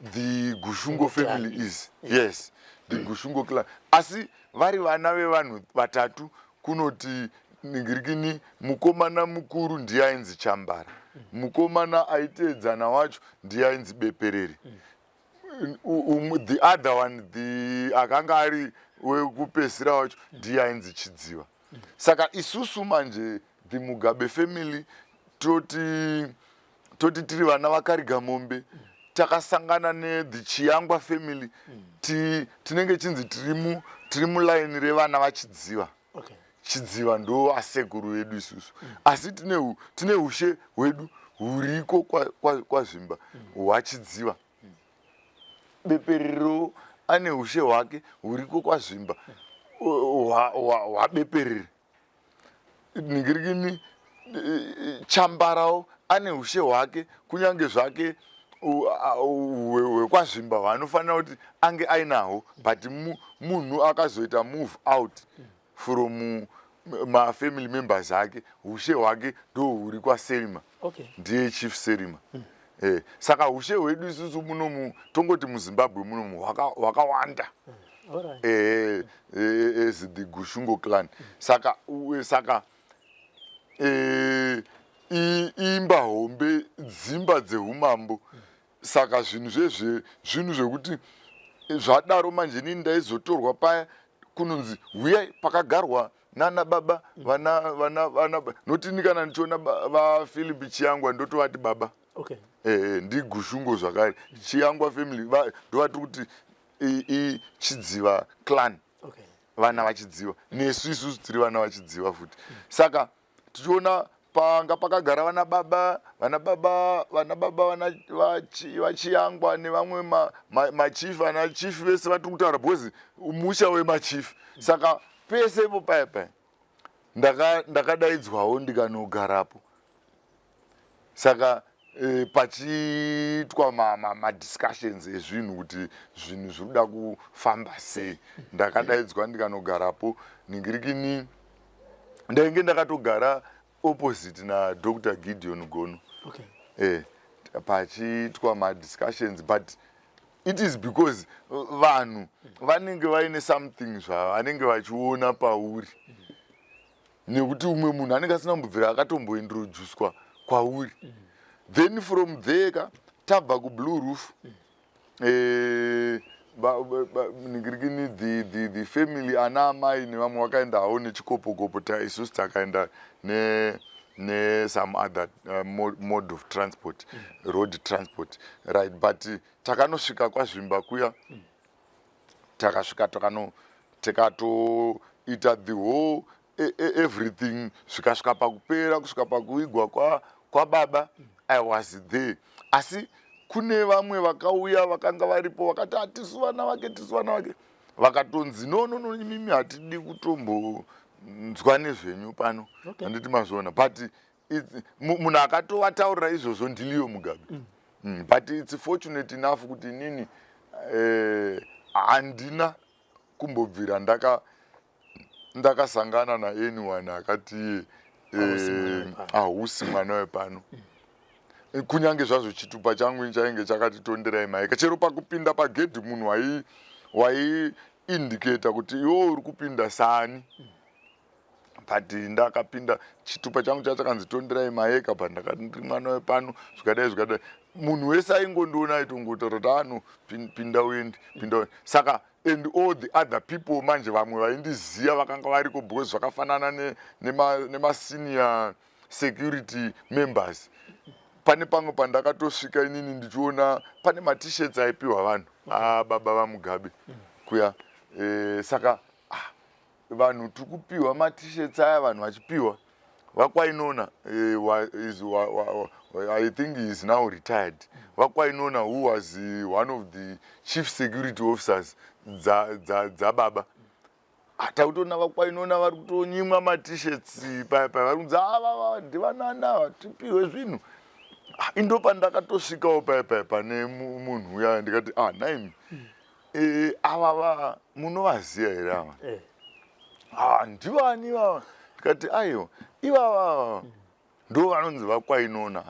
the Gushungo family is. Yes, the Gushungo clan. Asi vari vana vevanhu vatatu. Kunoti ningirikini, mukomana mukuru ndiye ainzi Chambara, mukomana aiteedzana wacho ndiye ainzi Beperere, the other one, the akanga ari wekupesira wacho ndiye ainzi Chidziva. Saka isusu manje, the Mugabe family, toti tiri vana vaKarigamombe, takasangana nethe Chiyangwa family. Tinenge chinzi tiri mulaini revana vaChidziva. Chidziva ndo asekuru vedu isusu, asi tine ushe hwedu huriko kwaZvimba hwaChidziva. Beperero ane ushe hwake huriko kwaZvimba hwaBeperere. Ningirikini, Chambarawo ane ushe hwake, kunyange zvake hwekwaZvimba hwaanofanira kuti ange ainahwo, but munhu akazoita move out from mafamily members ake, ushe hwake ndo huri kwaSerima. Ndiye Chief Serima. Saka ushe hwedu isusu munomu, tongoti muZimbabwe munomu, hwakawanda as the Gushungo clan. Saka imba hombe, dzimba dzeumambo. Saka zvinhu zvezve, zvinhu zvekuti zvadaro manje, inini ndaizotorwa paya kunonzi huyai pakagarwa nana baba, vana vana vana. Notini kana ndichiona vaPhilip Chiyangwa, ndotovati baba. NdiGushungo zvakare, Chiyangwa family, ndovatiri kuti iChidziva clan. Vana vaChidziva, nesu isusu tiri vana vaChidziva futi. Saka tichiona panga pakagara vana baba, vana baba, vana baba, vana vaChiyangwa nevamwe machief, vana chief vese vatiri kutaura, because musha wemachief. Saka pese ipo paya paya ndakadaidzwawo ndikanogarapo. Saka pachiitwa madiscussions ezvinhu kuti zvinhu zviri kuda kufamba sei, ndakadaidzwa ndikanogarapo. Ningirikini, ndainge ndakatogara opposite naDr Gideon Gono. Pachiitwa madiscussions, but it is because vanhu vanenge vaine something zvavanenge vachiona pauri, nekuti umwe munhu anenge asina kumbobvira akatombointroducwa kwauri. Then from there ka, tabva kuBlue Roof, Ningirikini, the family, ana amai nevamwe vakaenda havo nechikopokopo. Isusu takaenda ne some other mode of transport, road transport, right? But takanosvika kwaZvimba kuya. Takasvika, tikatoita the whole everything, zvikasvika pakupera, kusvika pakuigwa kwababa. I was there, asi kune vamwe vakauya vakanga varipo vakati, "Hatisu vana vake, tisu vana vake." Vakatonzi, "No, no, no, imimi hatidi kutombonzwa nezvenyu pano." Handiti mazviona? But munhu akatovataurira izvozvo ndiLeo Mugabe. But it's fortunate enough kuti inini handina kumbobvira ndakasangana naanyone akati "Hausi mwana wepano." "Hausi mwana wepano," kunyange zvazvo chitupa changu chainge chakati Tonderai Maeka. Chero pakupinda pagedhi, munhu waiindicata kuti iwo uri kupinda sani, but ndakapinda, chitupa changu chachakanzi Tonderai Maeka, but ndakati ndiri mwana wepano, zvikadai zvikadai. Munhu wese aingondiona aitongotaura kuti, "Ano, pinda uende, pinda uende." Saka and all the other people manje, vamwe vaindiziva vakanga variko, because zvakafanana nemasenior security members. Pane pamwe pandakatosvika inini ndichiona pane maT-shirts aipiwa vanhu ababa vaMugabe kuya. Saka vanhu tiri kupiwa maT-shirts aya, vanhu vachipiwa vakwainona, is, wa, wa, wa, I think he is now retired, vakwainona, who was one of the chief security officers dzababa. Takutoona vakwainona vari kutonyimwa maT-shirts paya paya, vari kunzi, "Avava ndivanana, tipiwe zvinhu." Indo pandakatosvikawo paya paya pane munhu uya, ndikati, "Ah, naimi, ava munovaziva here ava?" "Ah, ndivani ivava?" Ndikati, "Aiwa, ivava ndo vanonzi vakwainona,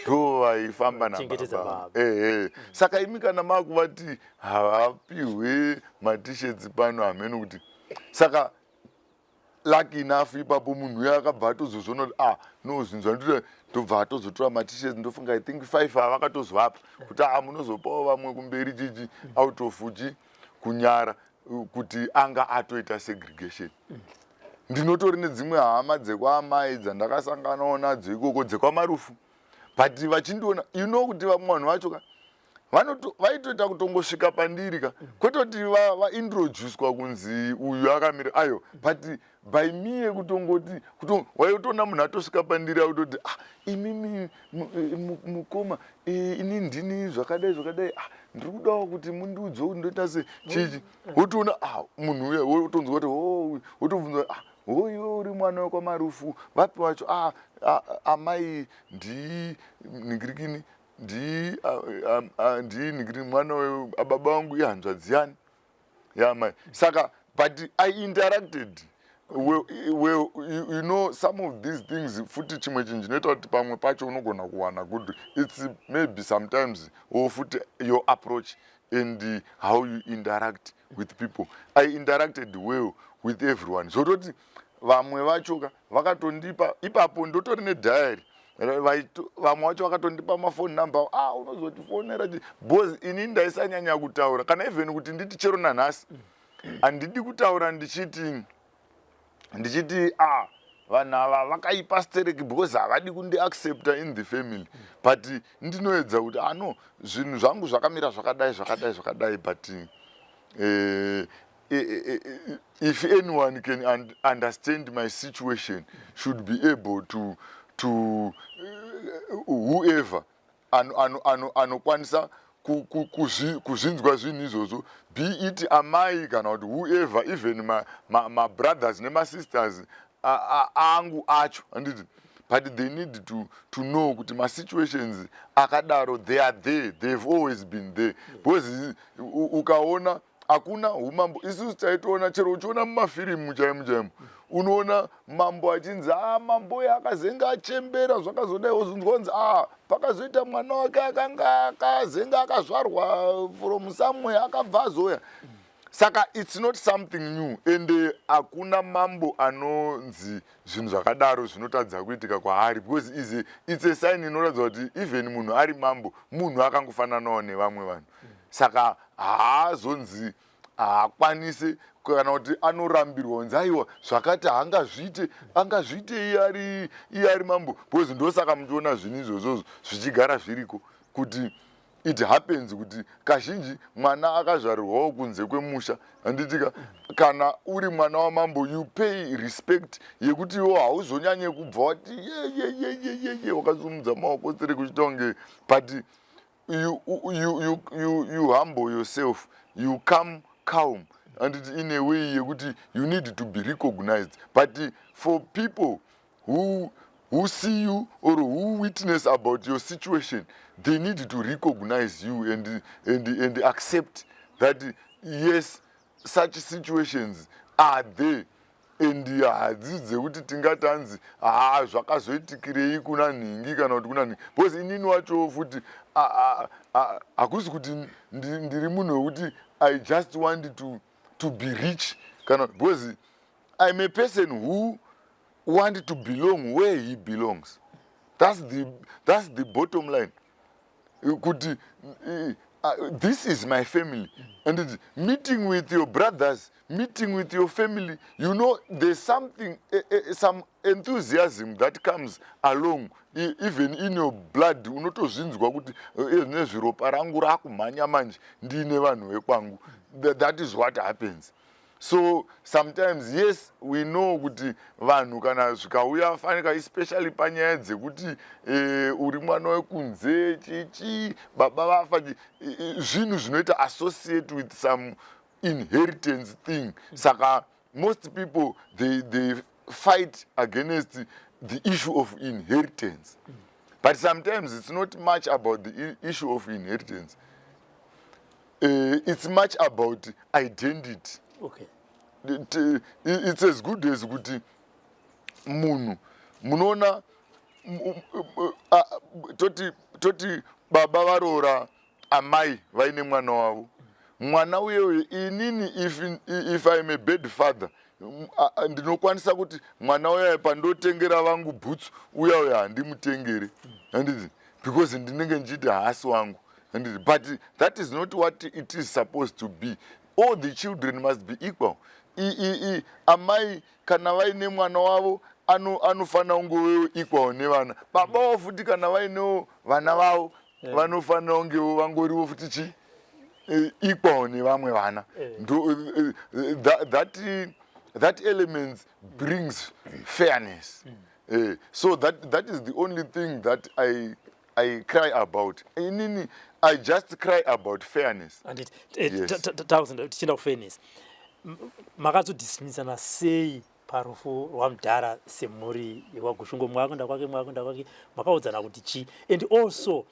ndo vaifamba Vachengetedza nababa." Baba. Ehe, saka imi kana makuvati havapiwe maT-shirts pano, hameno kuti. Saka lucky enough ipapo munhu uyo akabva atozozviona kuti, ah no, zvinhu zvandinoita. Ndobva atozotora maT-shirts, ndofunga I think five avakatozovapa kuti, "A, munozopawo vamwe kumberi." Chichi out of chi kunyara kuti anga atoita segregation. Ndinotori nedzimwe hama dzekwaamai dzandakasanganawo nadzo ikoko dzekwaMarufu, but vachindiona, you know kuti vamwe vanhu vacho ka vaitoita kutongosvika pandiri ka, kwete kuti vaintroducwa kunzi uyu akamira ayo, but by me kutongoti waitoona munhu atosvika pandiri akutoti, "Ah, imimi mukoma, ini ndini zvakadai zvakadai, ah, ndiri kudawo kuti mundiudze kuti ndoita sei." Chichi wotoona, ah, munhu uya wotonzwa kuti, "Oh," wotobvunza, "Ah, ho, iwe uri mwana wekwaMarufu vapi wacho?" "Ah, ah, amai ndi ningirikini, ndi ndi ningirikini, mwana wababa vangu, ihanzvadzi yani yamai." Saka but I interacted well. You know some of these things futi, chimwe chinhu chinoita kuti pamwe pacho unogona kuwana good, it's maybe sometimes or futi your approach and how you interact with people. I interacted well with everyone, zvototi vamwe vacho ka vakatondipa ipapo, ndotori nediary, vamwe vacho vakatondipa mafoni number, "Ah, unozotifonera." Because ini ndaisanyanya kutaura, kana even kuti nditi chero nanhasi handidi kutaura ndichiti, "Ah, vanhu ava vakaipa stereki," because havadi kundiaccepta in the family. But ndinoedza kuti, ano, zvinhu zvangu zvakamira zvakadai zvakadai zvakadai, but if anyone can understand my situation, should be able to whoever anokwanisa kuzvinzwa zvinhu izvozvo, be it amai kana kuti whoever, even mabrothers nemasisters angu acho, handiti? But they need to know kuti masituations akadaro, they are there, they've always been there, because ukaona hakuna umambo. Isusu taitoona, chero uchiona mumafirimu chaimo chaimo, unoona mambo achinzi, "A, mambo uyo akazenge achembera zvakazodai," wozonzwa kunzi, "A, pakazoita mwana wake akanga akazenge akazvarwa from somewhere, akabva azoya." Saka it's not something new, and hakuna mambo anonzi zvinhu zvakadaro zvinotadza kuitika kwaari, because it's a sign inoratidza kuti even munhu ari mambo, munhu akangofananawo nevamwe vanhu. Saka haazonzi haakwanisi kana kuti anorambirwa kunzi aiwa zvakati haangazviite, angazviite iye ari mambo, because ndosaka muchiona zvinhu izvozvozvo zvichigara zviriko, kuti it happens kuti kazhinji mwana akazvarirwawo kunze kwemusha, handitika? Kana uri mwana wamambo, you pay respect yekuti iwo hauzonyanye kubva wati yeyeyeyeye, wakasumudza maoko tsere kuchiita kunge, but you humble yourself, you come calm and in a way yekuti you need to be recognized. But for people who see you or who witness about your situation, they need to recognize you and accept that yes, such situations are there, and hadzisi dzekuti tingati hanzi haa, zvakazoitikirei kuna nhingi kana kuti kuna nhingi, because inini wacho futi hakusi kuti ndiri munhu wekuti I just want to be rich kana, because I'm a person who want to belong where he belongs. That's the bottom line, kuti this is my family, and meeting with your brothers, meeting with your family, there's something, some enthusiasm that comes along, even in your blood. Unotozvinzwa kuti nezviropa rangu rakumhanya manje, ndiine vanhu vekwangu. That is what happens. So sometimes, yes, we know kuti vanhu kana zvikauya fanika, especially panyaya dzekuti uri mwana wekunze, chichi baba vafa, zvinhu zvinoita associate with some inheritance thing. Saka most people, they fight against the issue of inheritance, but sometimes it's not much about the issue of inheritance. It's much about identity. It's as good as kuti munhu munoona toti baba varoora amai vaine mwana wavo. Mwana uyeyo, inini if I'm a bad father, ndinokwanisa kuti mwana uyayo pandotengera vangu bhutsu, uya uyo handimutengere, handiti? Because ndinenge ndichiti haasi wangu, handiti? But that is not what it is supposed to be. All the children must be equal. Amai kana vaine mwana wavo, anofanira kungewo equal nevana baba vavo. Futi kana vainewo vana vavo, vanofanira kungewo vangoriwo futi chi equal nevamwe vana. That element brings fairness. So that is the only thing that I cry about. Inini I just cry about fairness. Anditi? Yes. Takuzoenda tichienda kufairness. Makazodismisana sei parufu rwamudhara semhuri yekwaGushungo? Mwakuenda kwake, mwakuenda kwake, makaudzana kuti chii? And also,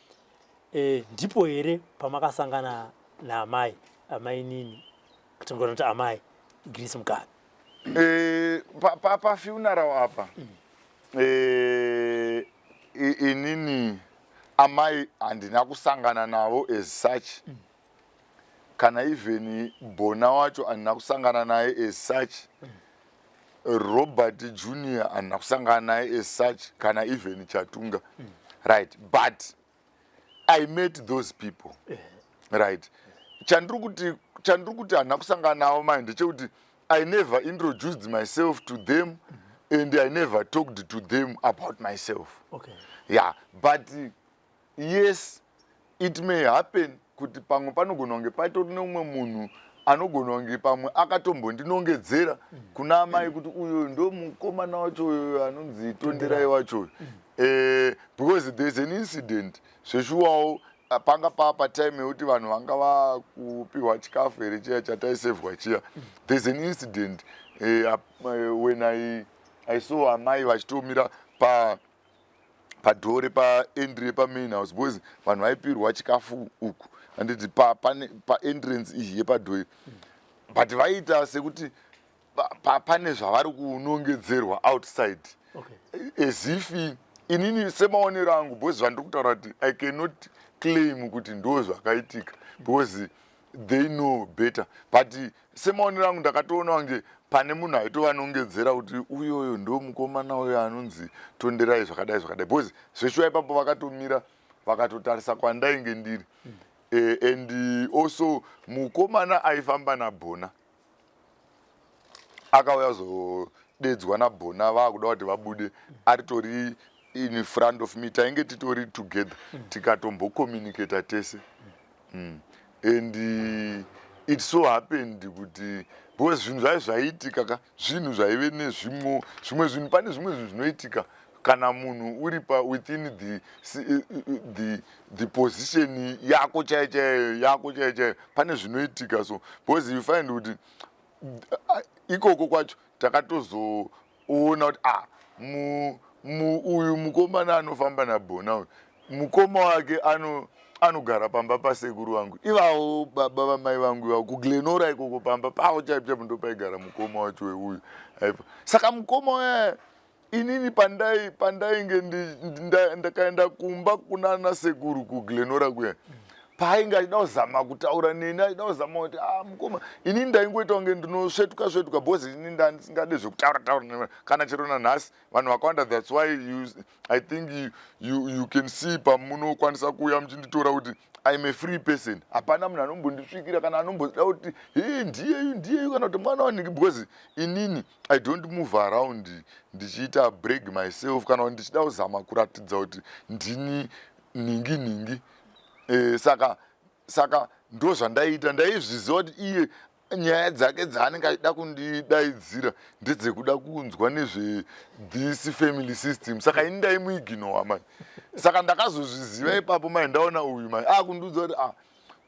ndipo here pamakasangana naamai, amainini, tingona kuti amai Grace Mugabe? Pafuneral apa, inini amai handina kusangana navo as such, kana even Bona wacho handina kusangana naye as such, Robert Junior handina kusangana naye as such, kana even Chatunga, right? But I met those people, right? Chandiri kuti handina kusangana navo mai ndechekuti I never introduced myself to them and I never talked to them about myself. Yeah, but yes, it may happen kuti pamwe panogona kunge patori neumwe munhu anogona kunge pamwe akatombondinongedzera kuna amai kuti uyo ndo mukomana wacho uyo anonzi Tonderai wacho uyo. Because there's an incident zveshuwawo, panga paa patime yekuti vanhu vanga vakupiwa chikafu here chiya chataisevhwa chiya. There's an incident when I saw amai vachitomira padoor paentry yepamain house, because vanhu vaipirwa chikafu uku, handiti? Paentrance iyi yepadoor, but vaiita sekuti pane zvavari kunongedzerwa outside, as if inini semaonero angu, because zvandiri kutaura kuti I cannot claim kuti ndo zvakaitika because they know better, but semaonero angu ndakatoona kunge pane munhu aitovanongedzera kuti uyoyo ndo mukomana uyo anonzi Tonderai, zvakadai zvakadai, because zveshuwa ipapo vakatomira vakatotarisa kwandainge ndiri. And also mukomana aifamba naBhona akauya zodedzwa naBhona, vaakuda kuti vabude, aritori in front of me, tainge titori together, tikatombocommunicata tese. And it so happened kuti, because zvinhu zvai zvaiitika ka, zvinhu zvaive nezvimwe, zvimwe zvinhu, pane zvimwe zvinhu zvinoitika kana munhu uri pa within the position yako chaiyo chaiyo, yako chaiyo chaiyo, pane zvinoitika. So because you find kuti ikoko kwacho takatozoona kuti ah, uyu mukomana anofamba naBhona uyu, mukoma wake anogara pamba pasekuru vangu ivavo, baba vamai vangu ivavo, kuGlen Norah ikoko, pamba pavo chaipo chaipo ndopaigara mukoma wacho weuyu aipa. Saka mukoma waya, inini pandainge ndakaenda kumba kunana sekuru kuGlen Norah kuya, paainge achida kuzama kutaura neni, achida kuzama kuti, "Ah, mukoma," inini ndaingoita kunge ndinosvetuka svetuka, because inini ndandisingade zvekutaura taura kana chero nanhasi vanhu vakawanda. That's why I think you can see pamunokwanisa kuuya muchinditora kuti I'm a free person. Hapana munhu anombondisvikira kana anomboda kuti, "He, ndiyeyu, ndiyeyu," kana kuti, "Mwana wanhingi," because inini I don't move around ndichiita brag myself kana kuti ndichida kuzama kuratidza kuti ndini nhingi nhingi. Saka ndo zvandaiita. Ndaizviziva kuti iye nyaya dzake dzaanenge achida kundidaidzira ndedzekuda kunzwa nezve this family system. Saka ini ndaimuignora mani. Saka ndakazozviziva ipapo mai ndaona uyu mai akundiudza kuti, "Ah,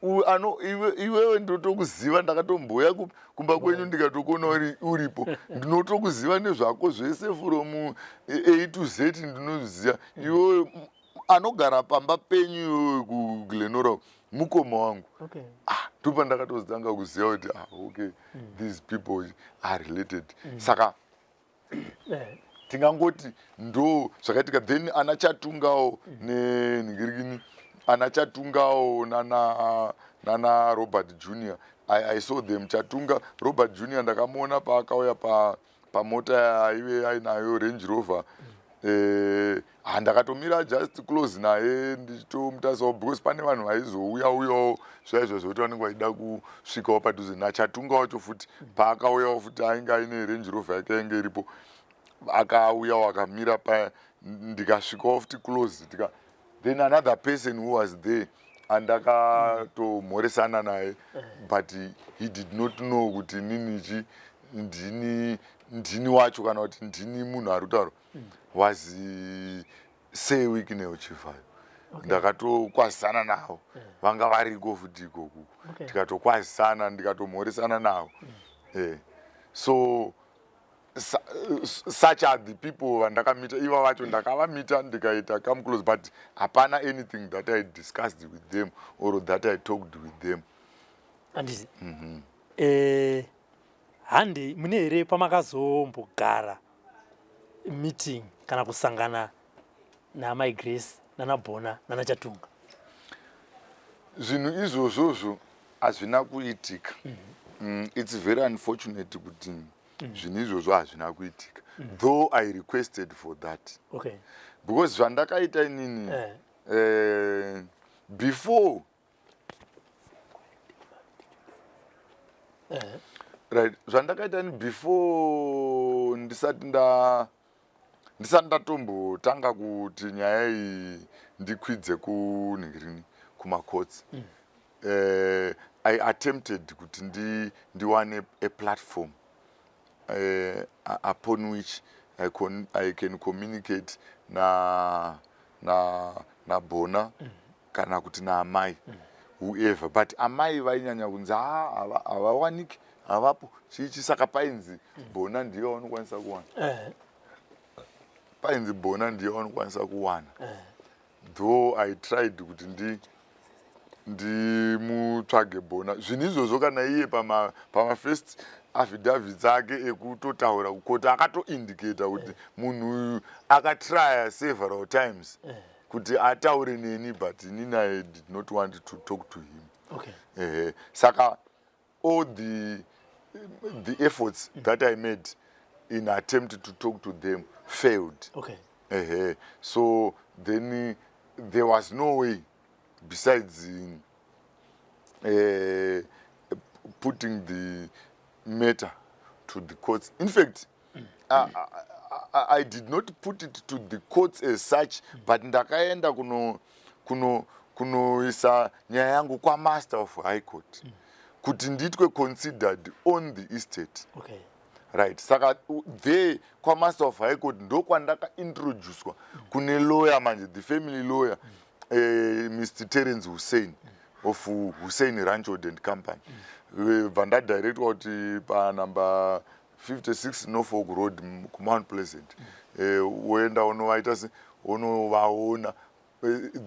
uyu ano iwewe ndotokuziva, ndakatomboya kumba kwenyu ndikatokuona uripo, ndinotokuziva nezvako zvese from A to Z, ndinoziva iwewe anogara pamba penyu iwewe kuGlen Norah mukoma wangu." Ah, ndopa ndakatozotanga kuziva kuti, ah, okay, these people are related. Saka tingangoti ndo zvakaitika. Then ana Chatungawo nenhingirikini, ana Chatungawo nana Robert Junior, I saw them. Chatunga, Robert Junior, ndakamuona paakauya pamota yaive ainayo, Range Rover. Ndakatomira just close naye ndichitomutarisawo, because pane vanhu vaizouya uyawo zvaizvo zvokuti vanenge vachida kusvikawo padhuze naChatunga wacho. Futi paakauyawo futi ainge aine Range Rover yake yainge iripo, akauyawo akamira paya, ndikasvikawo futi close tika. Then another person who was there andakatomhoresana naye, but he did not know kuti ninichi ndini wacho kana kuti ndini munhu ari kutaura, was Sir Wicknell Chivayo. Ndakatokwazisana navo, vanga variko futi ikoku. Tikatokwazisana, ndikatomhoresana navo. So such are the people vandakamita. Iva vacho ndakavamita, ndikaita come close, but hapana anything that I discussed with them or that I talked with them. Handiti handi mune here pamakazombogara meeting kana kusangana naamai Grace, nanaBhona, nanaChatunga? Zvinhu izvozvozvo hazvina kuitika. It's very unfortunate kuti zvinhu izvozvo hazvina kuitika, though I requested for that, because zvandakaita inini, before right, zvandakaita ini before ndisati ndatombotanga kuti nyaya iyi ndikwidze kunhingirini, kumacourts, I attempted kuti ndiwane a platform upon which I can communicate na naBhona kana kuti naamai, whoever. But amai vainyanya kunzi, "Ah, havawaniki, havapo, chichi." Saka painzi Bhona ndiye waunokwanisa kuwana. Painzi Bhona ndiye waunokwanisa kuwana, though I tried kuti ndimutsvage Bhona. Zvinhu izvozvo, kana iye pamafirst affidavits ake ekutotaura kukoti, akatoindicata kuti munhu uyu akatrya several times kuti ataure neni, but inini I did not want to talk to him. Ehe, saka all the efforts that I made in attempt to talk to them failed. Ehe, so then there was no way besides Putting the matter to the courts. In fact, I did not put it to the courts as such, but ndakaenda kunoisa nyaya yangu kwaMaster of High Court kuti ndiitwe considered on the estate. Right, saka there kwaMaster of High Court ndokwandakaintroducwa kune lawyer manje, the family lawyer, Mr Terence Hussein of Hussein Ranchod and Company. Bva ndadirectwa kuti panumber 56 Norfolk Road, kuMount Pleasant, woenda unovaita se unovaona.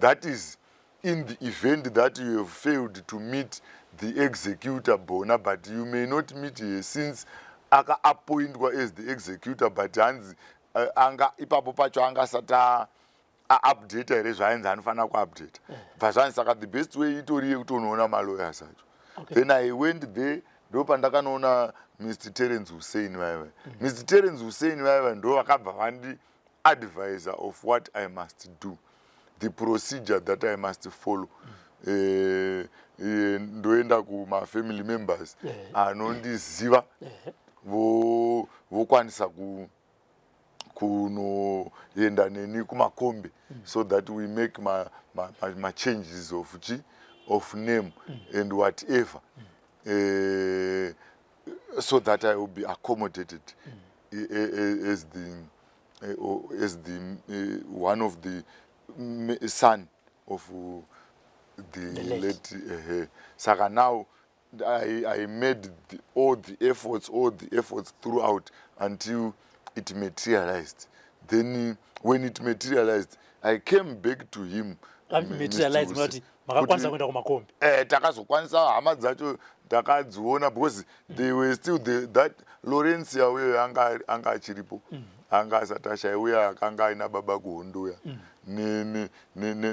That is in the event that you have failed to meet the executor Bona, but you may not meet her since akaappointwa as the executor, but hanzi anga ipapo pacho angasati aupdata here zvaainzi anofanira kuupdata. Bva zvanzi saka the best way itori yekutonoona malawyers acho. Then I went there, ndo pandakanoona Mr Terence Hussein vaiva. Mr Terence Hussein vaiva ndo vakabva vandi advisor of what I must do, the procedure that I must follow. Ndoenda kumafamily members anondiziva, vokwanisa kunoenda neni kumakombe so that we make ma changes of chi of name and whatever, so that I will be accommodated as the one of the son of the The late. Late. Saka now I made all the efforts throughout until it materialized. Then when it materialized, I came back to him. Mr. Materialize Hussein. kuti makakwanisa kuenda kumakombi? Takazokwanisa, hama dzacho takadziona because they were still that Laurencia uyo anga achiripo, anga asati ashaya uya akanga aina baba kuhondo uya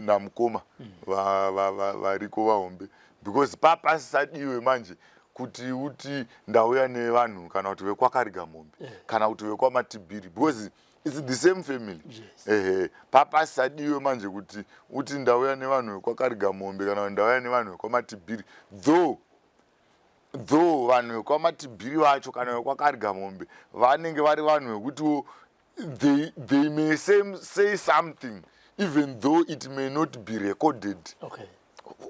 namukoma variko vahombe, because papasisadiwe manje kuti uti ndauya nevanhu kana kuti vekwaKariga Mombe kana kuti vekwaMatibhiri, because it's the same family. Ehe, papasisadiwe manje kuti uti ndauya nevanhu vekwaKariga Mombe kana kuti ndauya nevanhu vekwaMatibhiri, though vanhu vekwaMatibhiri vacho kana vekwaKariga Mombe vanenge vari vanhu vekutiwo they may say something even though it may not be recorded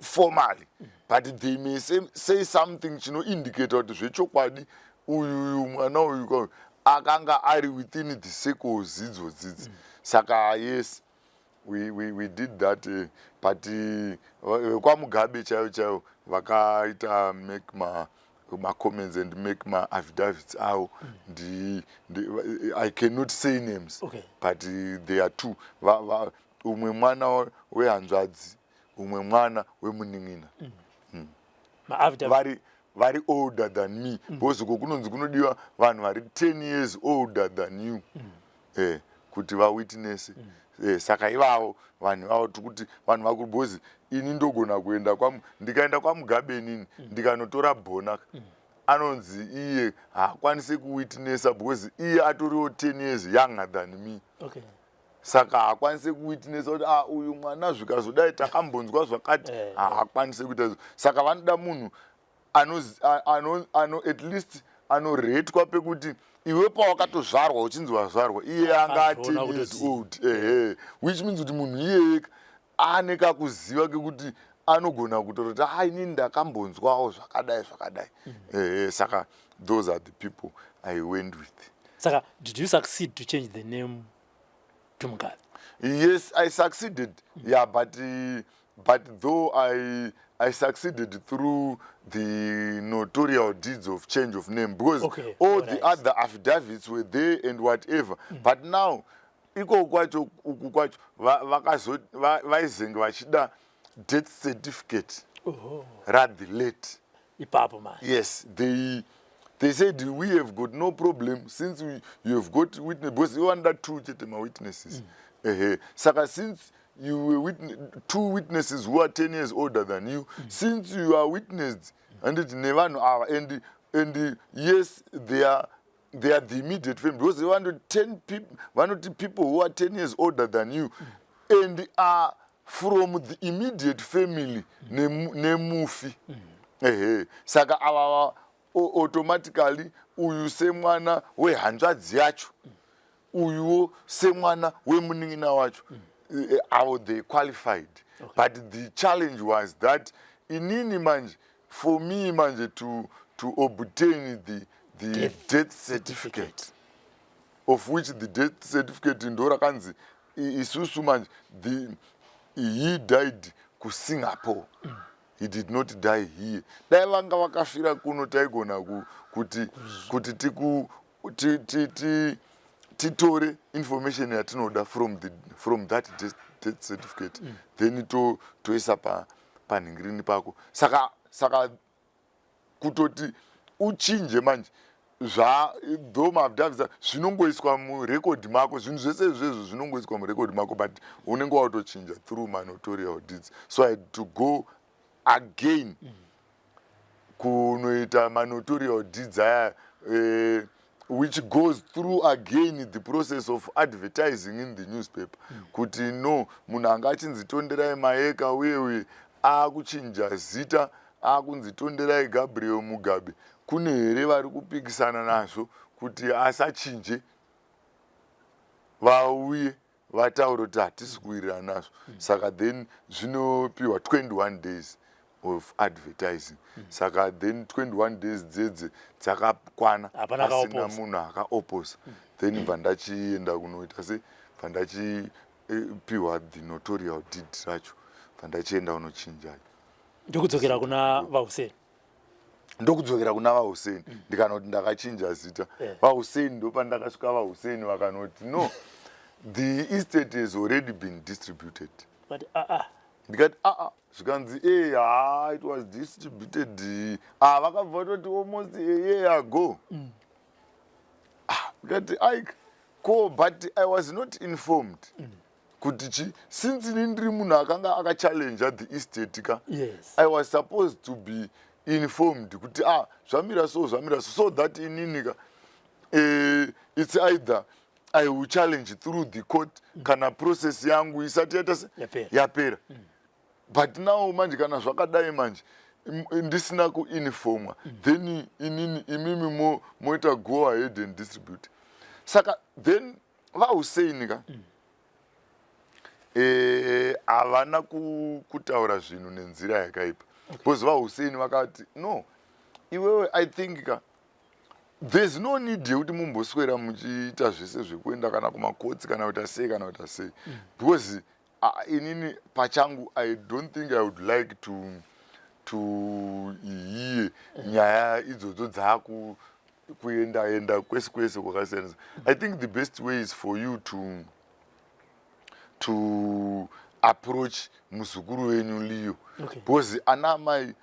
formally, but they may say something chinoindicata kuti zvechokwadi uyuyu mwana uyu akanga ari within the circles idzodzidzi. Saka yes, we did that, but vekwaMugabe chaivo chaivo vakaita make ma comments and make ma-affidavits avo. I cannot say names, but there are two. Umwe mwana wehanzvadzi, umwe mwana wemunin'ina. Maaffidavit. Vari older than me, because uko kunonzi kunodiwa vanhu vari 10 years older than you kuti vawitness. Saka ivavo vanhu ivavo tikuti vanhu vakuru, because ini ndogona kuenda ndikaenda kwaMugabe inini, ndikanotora Bona, anonzi iye haakwanisi kuwitnessa because iye atoriwo 10 years younger than me. Saka haakwanisi kuwitnessa kuti, ah, uyu mwana zvikazodai takambonzwa zvakati. Haakwanisi kuita izvo. Saka vanoda munhu ano at least anoretwa pekuti iwe pawakatozvarwa uchinzi wazvarwa, iye anga Akazviona 10 years kutoti- old. Ehe, which means kuti munhu iyeye ane kakuziva kekuti anogona kutoroti, ah, inini ndakambonzwawo zvakadai zvakadai. Ehe, saka those are the people I went with. Saka did you succeed to change the name to Mugabe? Yes, I succeeded, yeah, but though I succeeded through the notarial deeds of change of name, because all the other affidavits were there and whatever, but now iko kwacho uku kwacho vaizenge vachida death certificate rather late. Ipapo manje. Yes, they said we have got no problem since you have got witness, because you under two chete mawitnesses. Ehe, saka since you were two witnesses who are 10 years older than you, since you are witnessed anditi nevanhu ava, and yes, they are the immediate family, because they want 10 people, vanoti people who are 10 years older than you and are from the immediate family nemufi. Ehe, saka ava automatically, uyu semwana wehanzvadzi yacho, uyuwo semwana wemunin'ina wacho, avo they qualified. But the challenge was that inini manje, for me manje to obtain the death death certificate, of which the death certificate ndo rakanzi isusu manje he died kuSingapore, he did not die here. Dai vanga vakafira kuno, taigona kuti titore information yatinoda from that death certificate, then toisa panhingirini pako. Saka kutoti uchinje manje, zva though maaffidavits zvinongoiswa murekodi mako, zvinhu zvese izvezvo zvinongoiswa murekodi mako, but unenge watochinja through manotarial deeds. So I had to go again kunoita manotarial deeds aya, which goes through again the process of advertising in the newspaper kuti no, munhu anga achinzi Tonderai Mayeka uye uye aakuchinja zita, aakunzi Tonderai Gabriel Mugabe. Kune here vari kupikisana nazvo kuti asachinje? Vauye vataure kuti hatisi kuwirirana nazvo. Saka then zvinopiwa 21 days of advertising. Saka then 21 days dzedze dzakakwana, Hapana pasina akaoposa. munhu akaoposa. Then bva ndachienda kunoita se bva ndachipiwa the notarial deed racho, bva ndachienda kunochinja. Ndokudzokera kuna vaHussein. Ndokudzokera kuna vaHussein, ndikanoti ndakachinja zita. VaHussein, ndopandakasvika, vaHussein vakanoti, "No, the estate has already been distributed." But ah ah. Ndikati, "Aa." Zvikanzi, "E, ha, it was distributed." Ah, vakabva vatoti almost a year ago. Ah, ndikati, "Aik ko, but I was not informed kuti chi since ini ndiri munhu akanga akachallenja the estate ka, I was supposed to be informed kuti, ah, zvamira so, zvamira so, so that inini ka, it's either I will challenge through the court kana process yangu isati yaita se Yapera. yapera. But now manje kana zvakadai manje, ndisina kuinformwa, then inini imimi moita go ahead and distribute." Saka then vaHussein ka, havana kutaura zvinhu nenzira yakaipa, because vaHussein vakati, "No, iwewe, I think ka there's no need yekuti mumboswera muchiita zvese zvekuenda kana kumakotsi kana kuita sei kana kuita sei, because inini pachangu I don't think I would like to hear nyaya idzodzo dzaku kuenda enda kwese kwese kwakasiyana. I think the best way is for you to approach muzukuru wenyu Leo, because ana amai,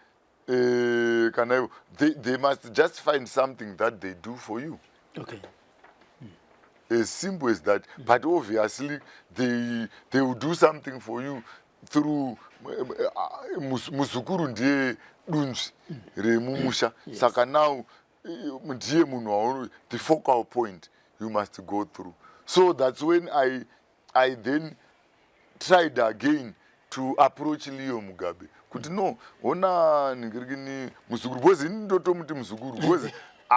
kana ivo they must just find something that they do for you." As simple as that. But obviously they will do something for you through muzukuru, ndiye dunzvi remumusha. Saka now ndiye munhu the focal point you must go through. So that's when I then tried again to approach Leo Mugabe kuti, no, hona ningirikini muzukuru, because ini ndotomuti muzukuru because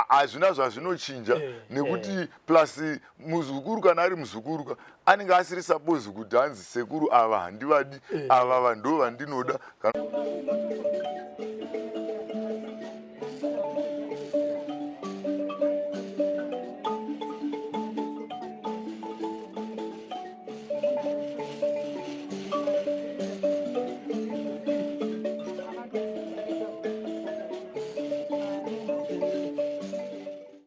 hazvina zvazvinochinja, nekuti plus muzukuru, kana ari muzukuru ka, anenge asiri suppose kuti hanzi sekuru ava handivadi, ava ndo vandinoda.